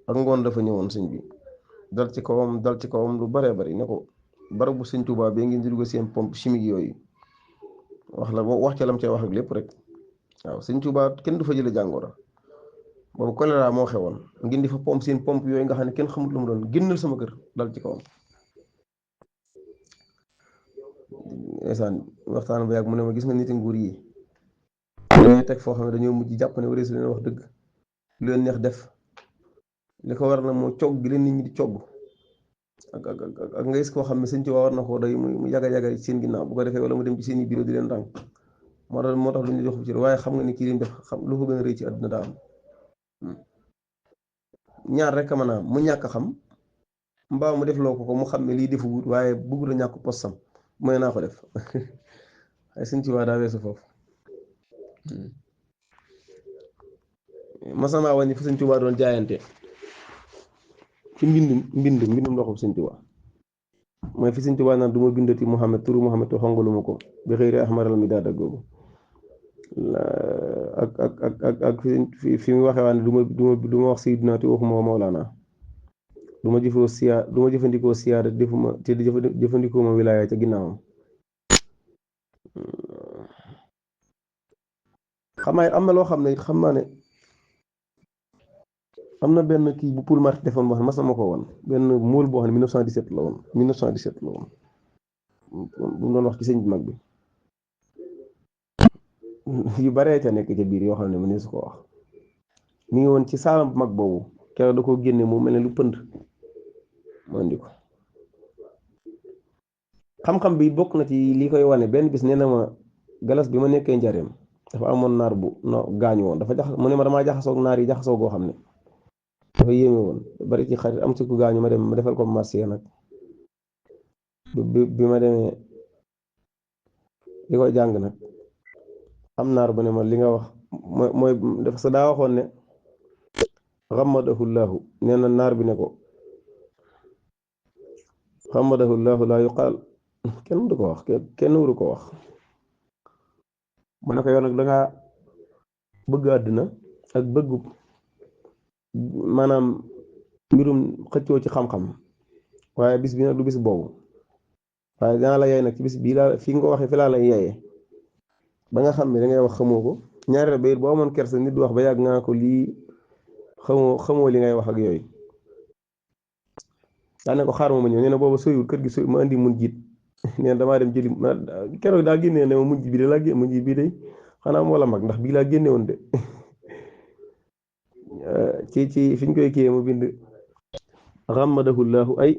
ak ngoon dafa ñëwoon sëñ bi dal ci kawam lu baree bari ne ko barabu sëñ Tuubaa bi ngeen di dugg seen pompe chimique yooyu wax ca lam cee wax ak lépp rek waaw sëñ Tuubaa kenn du fa jële jàngoro boobu choléra moo xewoon ngeen di fa pompe seen pompe yooyu nga xam ne kenn xamut lu mu doon génnal sama kër dal ci kawam ndeysaan waxtaan ba yàgg mu ne ma gis nga niti nguur yi dañuy teg foo xam ne dañoo mujj jàpp ne wari su leen wax dëgg lu leen neex def li ko war na moo cogg gi leen nit ñi di cogg ak nga gis koo xam ne sëñ ci waa war na koo doy mu yaga ci seen ginnaaw bu ko defee wala mu dem ci seen i bureau di leen ràng moo tax lu ñu jox ci waaye xam nga ni kii leen def xam lu ko gën a rëy ci àdduna daa am ñaar rek a mën a am mu ñàkk xam mbaa mu def loo ko mu xam ne lii defu wut waaye bëggul a ñàkk postam mooy naa ko def ay sëñ ci waa daa weesu foofu masama wàññi fu sëñ Tuubaa doon jaayante ci mbindum loxob sëñ Tuubaa mooy fi sëñ Tuubaa naan du ma bindati Muhammad turu Muhammad te xongaluma ko bi xëyri ahmaral mi daada googu ak fi mu waxee waa ne du ma wax Sayyidina te waxuma Mawlaana du ma jëfandikoo siyaada defuma te jëfandikoo ma wilaaya ca ginnaawam xamaay am na loo xam ne xam naa ne am na benn kii bu Paul Marty defoon boo xam ne mas na ma ko woon benn móol boo xam ne 1917 la woon bu mu doon wax ci sëñ bi mag bi yu baree ca nekk ca biir yoo xam ne mu ne su ko wax mi ngi woon ci saalam bu mag boobu keroog da koo génne mu mel ne lu pënd mu andi ko xam-xam bi bokk na ci li koy wane benn bis nee na ma galas bi ma nekkee njareem dafa amoon naar bu gaañu woon dafa mu ne ma damaa jaxasoog naar yi jaxasoo goo xam ne dafa yéeme woon bari ci xarit am ci ku gaañu ma defal ko marché nag bi ma demee di ko jàng nag am naar bu ne ma li nga wax mooy dafa sa daa waxoon ne xamadahu llaahu nee na naar bi ne ko xamadahu llaahu laa yuqaal kenn du ko wax kenn waru ko wax mu ne ko yow nag dangaa bëgg àddina ak bëggu maanaam mbirum xëccoo ci xam-xam waaye bis bi nag du bis boobu waaye dana la yey nag ci bis bii laa fi nga ko waxee fi laa lay yeyee ba nga xam ne dangay wax xamoo ko ñaareel ba it boo amoon kersa nit du wax ba yàgg nga ko lii xamoo li ngay wax ak yooyu daane ko xaar ma ñëw nee na booba soyul kër gi soy ma andi mun jiit nee na damaa dem jëli keroog daa génnee ne ma mujj bi de laa génne mujj bi de xanaa moo la mag ndax bii laa génne woon de ci fi ñu koy kiyee mu bind xamadahu llaahu ay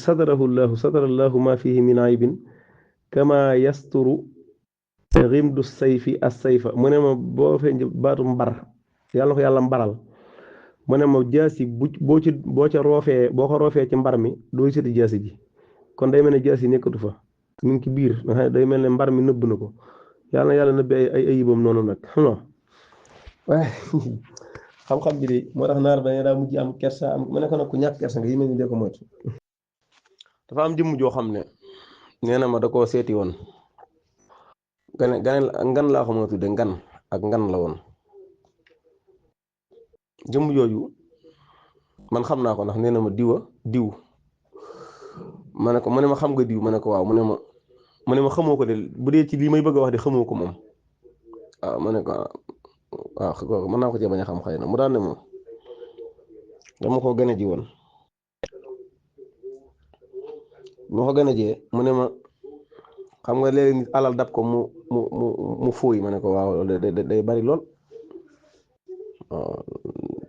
sadarahu llaahu ma fihi min aybin kama yasturu rimdu sayfi as sayfa mu ne ma boo fee baatu mbar yàlla ko yàlla mbaral mu ne ma jaasi boo ko roofee ci mbar mi doo seti jaasi ji kon day mel ne jaasi nekkatu fa mu ngi ci biir nga xam ne day mel ne mbar mi nëbb na ko yàlla nëbbi ay ayibam noonu nag xam nga waaye xam-xam bi de moo tax naar ba ne daa mujj am kersa am mu ne ko nag ku ñàkk kersa nga yi mel ni dee ko moytu dafa am jëmm joo xam ne nee na ma da koo seeti woon ngan laa ko mën a tudde ngan ak ngan la woon jëmm jooju man xam naa ko ndax nee na ma diw ma ne ko mu ne ma xam nga diw ma ne ko waaw mu ne ma xamoo ko de bu dee ci lii may bëgg a wax de xamoo ko moom waaw ma ne ko waaw mën naa ko cee bañ a xam xëy na mu daan ne moom dama ko gën a ji woon moo ko gën a jee mu ne ma xam nga léegi nit alal dab ko mu fooy ma ne ko waaw day bari lool waaw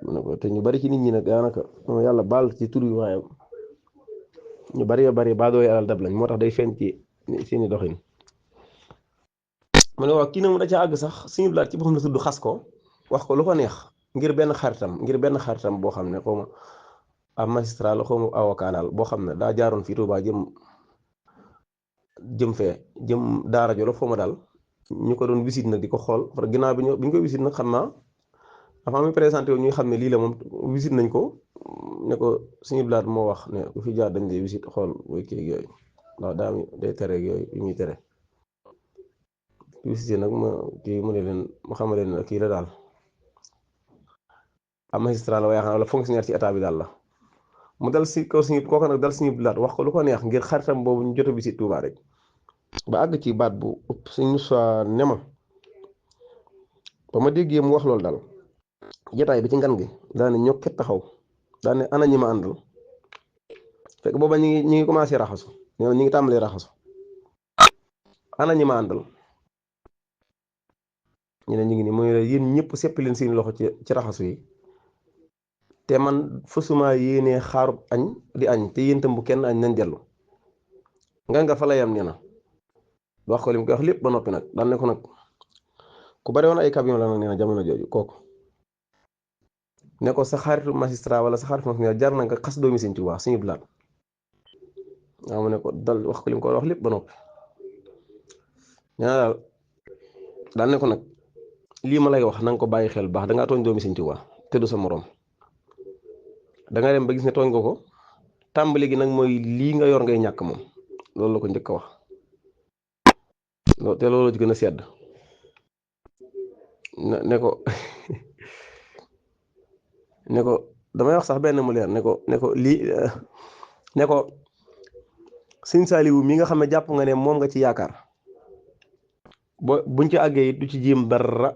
ma ne ko te ñu bari ci nit ñi nag daanaka yàlla baal ci tur yi waaye ñu bari baa dooy alal dab lañ moo tax day feeñ ci seeni doxin ma ne waaw kii nag mu da ca àgg sax suñu blaat ci boppam la tudd xas ko wax ko lu ko neex ngir benn xaritam boo xam ne xaw ma ab magistrat la xaw ma avocat daal boo xam ne daa jaaroon fii Tuubaa jëm fee jëm daara Jolof xaw ma daal ñu ko doon visite nag di ko xool ginnaaw bi ñu koy visite nag xam naa avant muy présenté wu ñuy xam ne lii la moom visite nañ ko ne ko suñu blaat moo wax ne ku fi jaar dañ lay visite xool booy kii yooyu ndax daa day tere yooyu yu ñuy tere visite nag mu ne leen mu xamale leen kii la daal am magistrat la waaye xam ne wala fonctionnaire ci état bi daal la mu dal si kaw suñu kooku nag dal suñu blaat wax ko lu ko neex ngir xaritam boobu ñu jot a visite Touba rek ba àgg ci baat bu ëpp suñu soi ne ma ba ma déggee mu wax loolu daal jotaay bi ci ngan gi daane ñokket taxaw daane ana ñi ma àndal fekk booba ñi ngi commencé raxasu ñi ngi tàmbalee raxasu ana ñi ma àndal ñu ne ñu ngi nii mooy yéen ñëpp seppi leen seen loxo ci raxasu yi te man fasuma yéenee xaarub añ di añ te yéen tam bu kenn añ nañ dellu nga fa la yam nee na wax ko li mu koy wax lépp ba noppi nag daan ne ko nag ku bari woon ay camion la nag nee na jamono jooju kooku ne ko sa xaritu magistrat wala sa xaritu magistrat jar na nga xas doomi Sëñ Tuubaa suñu blaat waaw mu ne ko dal wax ko li mu ko wax lépp ba noppi nee na daal daan ne ko nag lii ma lay wax na nga ko bàyyi xel baax dangaa tooñ doomi Sëñ Tuubaa te du sa moroom danga dem ba gis ne tooñ nga ko tàmbali gi nag mooy lii nga yor ngay ñàkk moom loolu la ko njëkk a wax te loolu ci gën a sedd ne ko ne ko damay wax sax benn mu leer ne ko lii ne ko Sëñ Saaliwu mi nga xam ne jàpp nga ne moom nga ci yaakaar buñ ci àggee it du ci jéem dara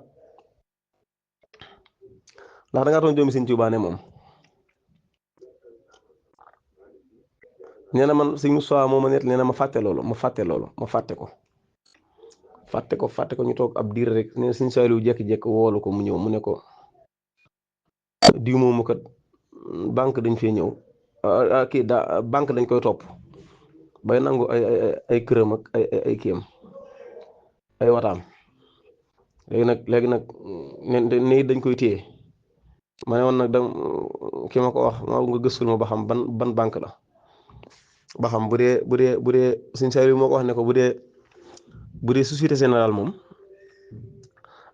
ndax dangaa tooñ doomi Sëñ Tuubaa ne moom nee na man Sëñ Musaa moo ma net nee na ma fàtte ko ñu toog ab diir rek nee na Sëñ Saaliwu jékki-jékki woolu ko mu ñëw mu ne ko diw moomu kat banque dañ fee ñëw kii banque dañ koy topp bay nangu ay këram ak ay kiyam ay wataam léegi nag ne dañ koy téye ma ne woon nag ki ma ko wax maa nga gëstul ma ba xam ban banque la ba xam bu dee Sëñ Saaliw moo ko wax ne ko bu dee Société Générale moom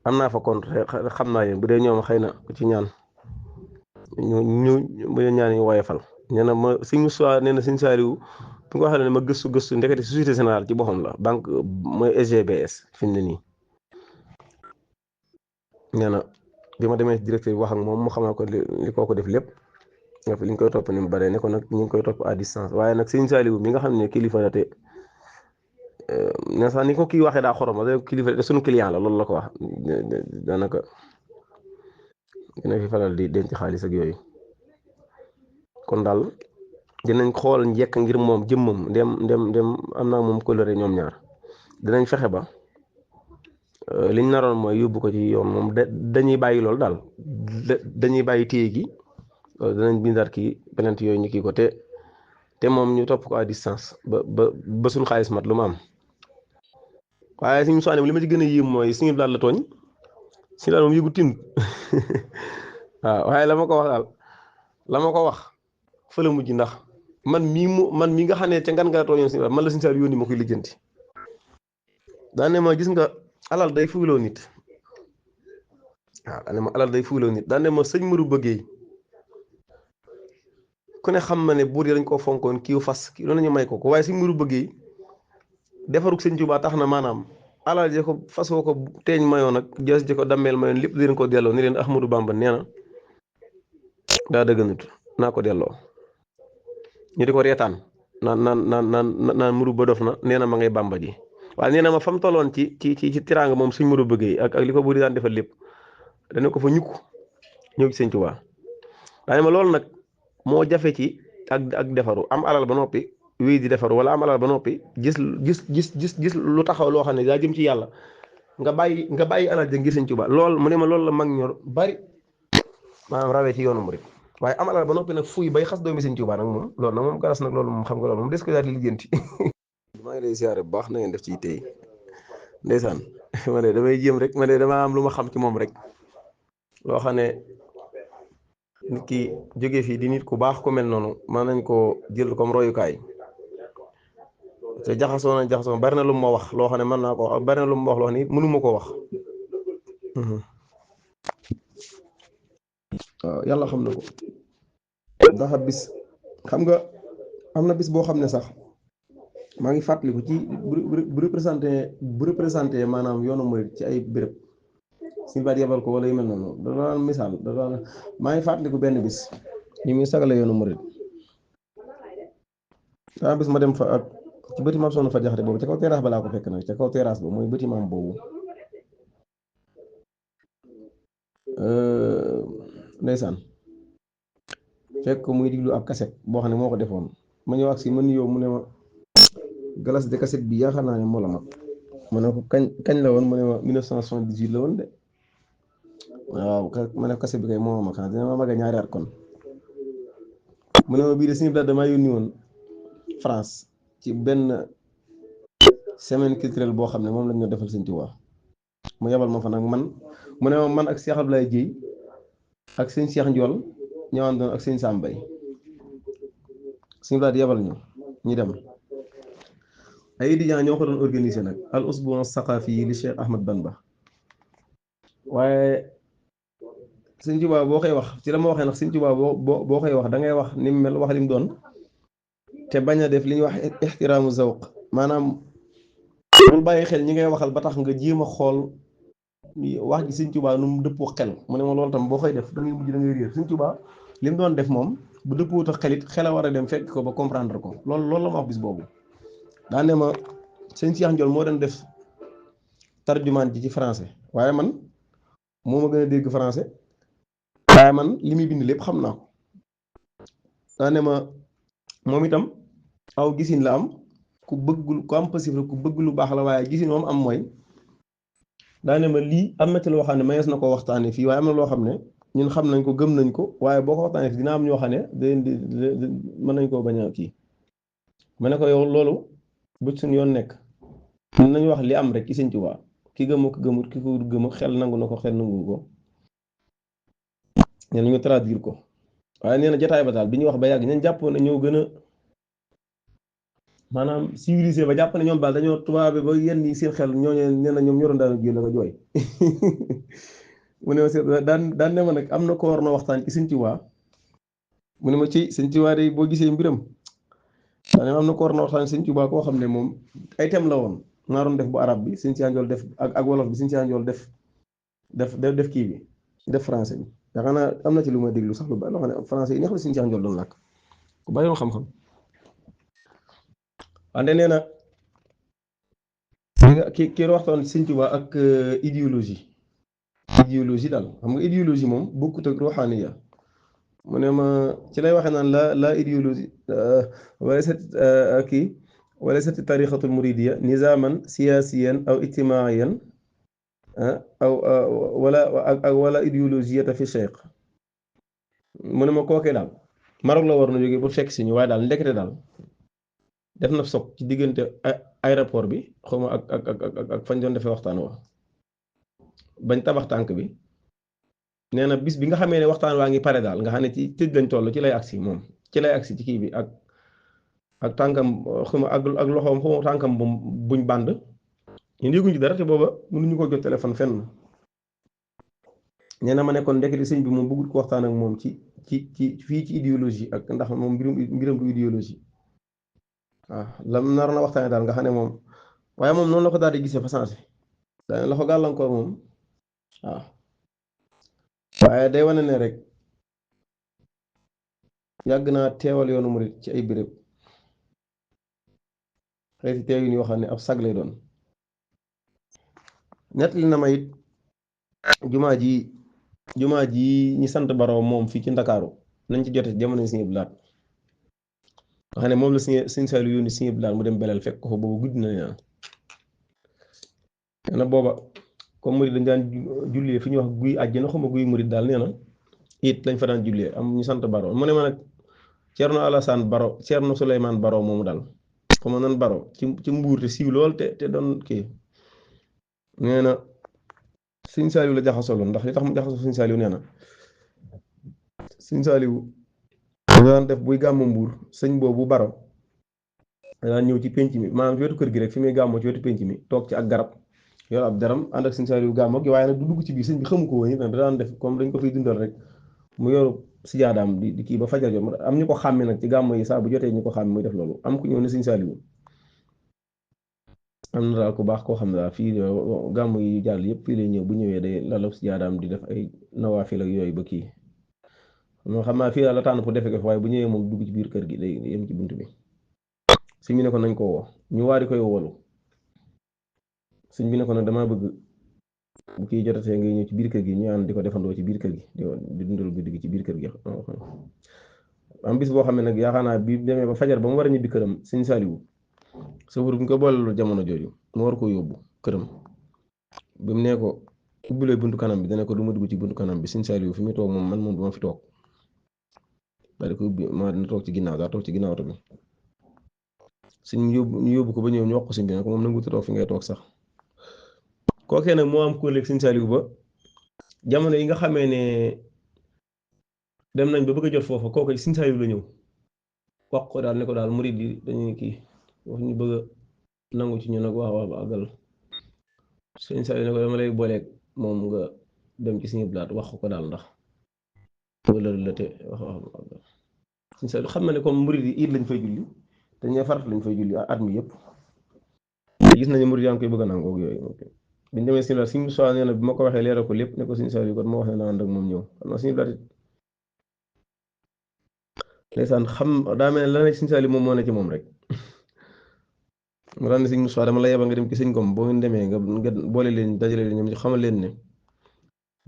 am naa fa compte xam naa yéen bu dee ñoom xëy na ku ci ñaan ñu bu dee ñaan ñu woyefal nee na ma Sëñ Musaa nee na Sëñ Saaliw bu nga xam ne ma gëstu ndekete Société Générale ci boppam la banque mooy SGBS fi mu ne nii nee na bi ma demee directeur bi wax ak moom mu xamal ko li koo ko def lépp nga fi li ñu koy topp ni mu bare ne ko nag ñu ngi koy topp à distance waaye nag Sëñ Saaliw mi nga xam ne kilifa la te ne sax ni ko kii waxee daa xorom la kilifa te suñu client la loolu la ko wax daanaka dina fi faral di denc xaalis ak yooyu kon daal dinañ xool njekk ngir moom jëmmam ndem am naa moom coloré ñoom ñaar dinañ fexe ba liñ naroon mooy yóbbu ko ci yoon moom dañuy bàyyi loolu daal dañuy bàyyi téye gi danañ bindaat kii penalty yooyu ñu kii ko te moom ñu topp ko à distance ba suñ xaalis mat lu ma am waaye suñu soxna li ma ci gën a yéem mooy suñu daal la tooñ suñu daal moom yëgu tin waaw waaye la ma ko wax fa la mujj ndax man mii nga xam ne ca ngan nga tooñoon suñu man la suñu saal yónni ma koy lijjanti daane ma gis nga alal day fuyloo nit waaw daane ma alal day fuyloo nit daane ma sëñ Maru bëggee ku ne xam na ne buur yi dañ koo fonkoon kii fas kii loolu ñu may ko waaye sëñ Maru bëggee defarug Sëñ Tuubaa tax na maanaam alal ji ko fasoo ko teeñ mayoon ak jës ji ko dammeel mayoon lépp di leen ko delloo ni leen Ahmadou Bamba nee na daa dëgganut naa ko delloo ñu di ko reetaan naan muru ba dof na nee na ma ngay Bamba ji waaye nee na ma fa mu tolloon ci tiraanga moom suñ Maru bëggee ak li ko buur yi daan defal lépp dana ko fa ñukk ñëw ci Sëñ Tuubaa waaye ma loolu nag moo jafe ci ak defaru am alal ba noppi wéy di defaru wala am alal ba noppi gis lu taxaw loo xam ne daa jëm ci yàlla nga bàyyi alal ja ngir Sëñ Tuubaa lool mu ne ma loolu la mag ñor bari maanaam rawee ci yoonu murit waaye am alal ba noppi nag fuy bay xas doomi Sëñ Tuubaa nag moom loolu nag moom garas nag loolu moom xam nga loolu moom des ko daal di lijjanti maa ngi lay siyaare bu baax na ngeen def ci tey ndeysaan ma ne damay jéem rek ma ne dama am lu ma xam ci moom rek loo xam ne nit ki jógee fii di nit ku baax ku mel noonu mën nañ koo jël comme royukaay te jaxasoo bari na lu ma wax loo xam ne mën naa ko wax bari na lu ma wax loo xam ne mënuma koo wax waaw yàlla xam na ko ndax bis xam nga am na bis boo xam ne sax maa ngi fàttaliku ci bu représenté maanaam yoonu murid ci ay béréb suñu baat yebal ko wala yu mel noonu da daan misaal maa ngi fàttaliku benn bis ñu muy sagale yoonu murid daa bis ma dem fa ak ci bâtiment Soxna fa jaxate boobu ca kaw terrasse ba laa ko fekk nag ca kaw terrasse ba mooy bâtiment boobu ndeysaan fekk muy diglu ab kaset boo xam ne moo ko defoon ma ñëw ak si man yow mu ne ma galas de kaset bi yaakaar naa ne moo la mag ma ne ko kañ la woon mu ne ma 1978 la woon de waaw ma ne kase bi kay moo ma kan dina ma mag a ñaari at kon mu ne ma bii de suñu daal damaa yónni woon France ci benn semaine culturelle boo xam ne moom lañ ñoo defal Sëñ Tuubaa mu yebal ma fa nag mu ne ma man ak Cheikh Abdoulaye Dieye ak sëñ Cheikh Ndiol ñoo àndoon ak sëñ Sambay suñu daal yebal ñu dem ay étudiants ñoo ko doon organiser nag al usbu saqafi yi li Cheikh Ahmad Bamba waaye Sëñ Tuubaa boo koy wax ci la ma waxee nag Sëñ Tuubaa boo koy wax da ngay wax ni mu mel wax li mu doon te bañ a def li ñuy wax ixtiraamu zawq maanaam bul bàyyi xel ñi ngay waxal ba tax nga jéem a xool wax gi Sëñ Tuubaa nu mu dëppoo xel mu ne ma loolu tam boo koy def da ngay mujj da ngay réer Sëñ Tuubaa li mu doon def moom bu dëppoo ak xelit xel a war a dem fekk ko ba comprendre ko loolu la ma wax bis boobu daa ne ma sëñ Cheikh Ndiol moo doon def tarjumaan ji ci français waaye man moo ma gën a dégg français waaye man li muy bind lépp xam naa ko daa ne ma moom itam aw gisin la am ku bëggul ku am passif la ku bëgg lu baax la waaye gisin moom am mooy daa ne ma lii am na ci loo xam ne mayees na ko waxtaanee fii waaye am na loo xam ne ñun xam nañ ko gëm nañ ko waaye boo ko waxtaanee fii dina am ñoo xam ne mën nañ koo bañ a kii ma ne ko yow loolu bu suñu yoon nekk mën nañu wax li am rek ci Sëñ Tuubaa ki gëmu ko gëmut ki ko gëmu xel nangu na ko xel nangu ko ñen ñu traduire ko waaye nee na jotaay ba daal bi ñuy wax ba yàgg ñen jàppoon ne ñoo gën a maanaam civilisé ba jàpp ne ñoom daal dañoo tubaabe ba yenn yi seen xel ñooñu nee na ñoom ñoroon daal jël la ko jooy mu ne ma daan ne ma nag am na ko war na waxtaan ci Sëñ Tuubaa mu ne ma ci Sëñ Tuubaa day boo gisee mbiram daane am na ko war na waxtaan Sëñ Tuubaa koo xam ne moom ay thème la woon naa doon def bu arab bi Sëñ Cheikh Ndiol def ak wolof bi Sëñ Cheikh Ndiol def kii bi def français bi yaakaar naa am na ci lu ma déglu sax lu bari loo xam ne français yi neex la Sëñ Cheikh Ndiol doon làkk ku bari woon xam-xam wante nee na ki waxtaan Sëñ Tuubaa ak idéologie daal xam nga idéologie moom bokkut ak ruuxaaniya mu ne ma ci lay waxee naan la idéologie wala set kii wala set tariqatul muridiya nizaman siyasiyan aw ijtimaiyan aw wala idéologiyata fi cheikh mu ne ma kookee daal Maroc la war na jógee bu fekk si ñu waaye daal ndekete daal def na soog ci diggante aéroport bi xaw ma ak fañ doon defee waxtaan wa bañ tabax tànk bi nee na bis bi nga xamee ne waxtaan waa ngi pare daal nga xam ne ci tëj lañ toll ci lay agsi moom ci lay agsi ci kii bi ak tànkam xuma ak loxoom xuma tànkam buñ bànd ñu yëguñ ci dara te booba mënuñu ko jot téléphone fenn nee na ma nekkoon ndekete sëñ bi moom bëggul ko waxtaan ak moom ci fii ci idéologie ak ndax moom mbiram du idéologie waaw lam naroon na waxtaane daal nga xam ne moom waaye moom noonu la ko daal di gisee fa sensé daane la ko gàllankoor moom waaw waaye day wane ne rek yàgg naa teewal yoonu murit ci ay béréb xeeti teew yi yoo xam ne ab sag lay doon nettali na ma it jumaa ji ñi sant Baro moom fii ci Ndakaaru nañ ci jote jamono Sëñ Abdu Lahat nga xam ne moom la Sëñ Saaliw yónni Sëñ Abdu Lahat mu dem belal fekk ko fa boobu guddi na nee na booba comme murit dañ daan jullee fi ñuy wax guy àjjana xuma guy murit daal nee na it lañ fa daan jullee am ñu sant Baro mu ne ma nag Ceerno Alassane Baro Ceerno Souleymane Baro moomu daal xuma nan Baro ci Mbuur te siiw lool te doon kii nee na Sëñ Saaliw la jaxasoloon ndax li tax mu jaxasoo Sëñ Saaliw nee na Sëñ Saaliw daan def buy gàmmu Mbuur sëñ boobu Baro daan ñëw ci penc mi maanaam ci wetu kër gi rek fi muy gàmmoo ci wetu penc mi toog ci ak garab yor ab daram ànd ak Sëñ Saaliw gàmmoo gi waaye nag du dugg ci biir sëñ bi xamu ko woon it nag da daan def comme dañ ko fiy dundal rek mu yoru sijaadaam di kii ba fajar jot am ñu ko xàmme nag ci gàmmo yi saa bu jotee ñu ko xàmme muy def loolu am ku ñëw ne Sëñ Saaliw am na daal ku baax koo xam ne daal fii gàmmu yi jàll yëpp fii lay ñëw bu ñëwee day lalab sijaadaam di def ay nawaafil ak yooyu ba kii moo xam naa fii daal la tànn pour defe ko waaye bu ñëwee moom dugg ci biir kër gi day yem ci bunt bi sëñ bi ne ko nañ ko woo ñu waari koy woolu sëñ bi ne ko nag damaa bëgg bu kii jotatee ngay ñëw ci biir kër gi ñu ànd di ko defandoo ci biir kër gi di dundal guddi gi ci biir kër gi am bis boo xam ne nag yaakaar naa bi demee ba fajar ba mu war a ñibbi këram Sëñ Saaliw safar bu ñu ko boolelu jamono jooju mu war ko yóbbu këram bi mu nee ko ubbilee buntu kanam bi dana ko du ma dugg ci buntu kanam bi sëñ Saliou fi muy toog moom man moom du ma fi toog daal di ko ubbi ma dina toog ci ginnaaw daa toog ci ginnaaw oto bi suñ ñu yóbbu ko ba ñëw ñu wax ko sëñ bi nag moom nangu toog fi ngay toog sax kookee nag moo am collègue sëñ Saliou ba jamono yi nga xamee ne dem nañ ba bëgg a jot foofa kooku sëñ Saliou la ñëw wax ko daal ne ko daal murid yi dañuy kii wax ñu bëgg a nangu ci ñu nag wax ba àggal sëñ Saliou ne ko dama lay booleeg moom nga dem ci suñu blaat wax ko daal ndax wala la te wax sëñ Saliou xam na ne comme murid yi iid lañ fay julli te ñee farat lañ fay julli at mi yëpp gis nañu murid yaa ngi koy bëgg a nangoo ak yooyu biñ demee suñu blaat suñu soxla nee na bi ma ko waxee leeral ko lépp ne ko sëñ Saliou kon moo wax ne naa ànd ak moom ñëw xam naa suñu blaat it ndeysaan xam daa mel ne la ne sëñ Saliou moom moo ne ci moom rek mu daan ne sëñ Moussa dama la yebal nga dem ci sëñ Kom boo ngeen demee nga boole leen dajale leen ñoom xamal leen ne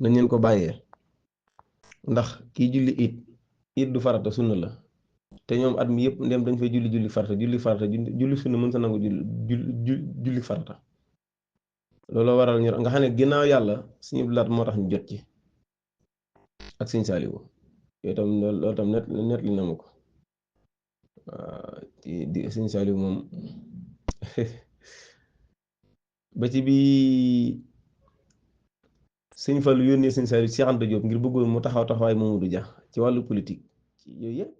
nañ leen ko bàyyee ndax kii julli it du farata sunna la te ñoom at mi yëpp ndem dañ fay julli farata julli sunna mën sa nangu julli farata loolu waral ñu nga xam ne ginnaaw yàlla suñu blaat moo tax ñu jot ci ak sëñ Saliou yooyu tam loolu tam net li na ma ko di sëñ Saliou moom ba ci bi sëñ Fallu yónnee sëñ Saliou Cheikh Anta Diop ngir bëggoon mu taxawaay Mamadou Dia ci wàllu politique ci yooyu yëpp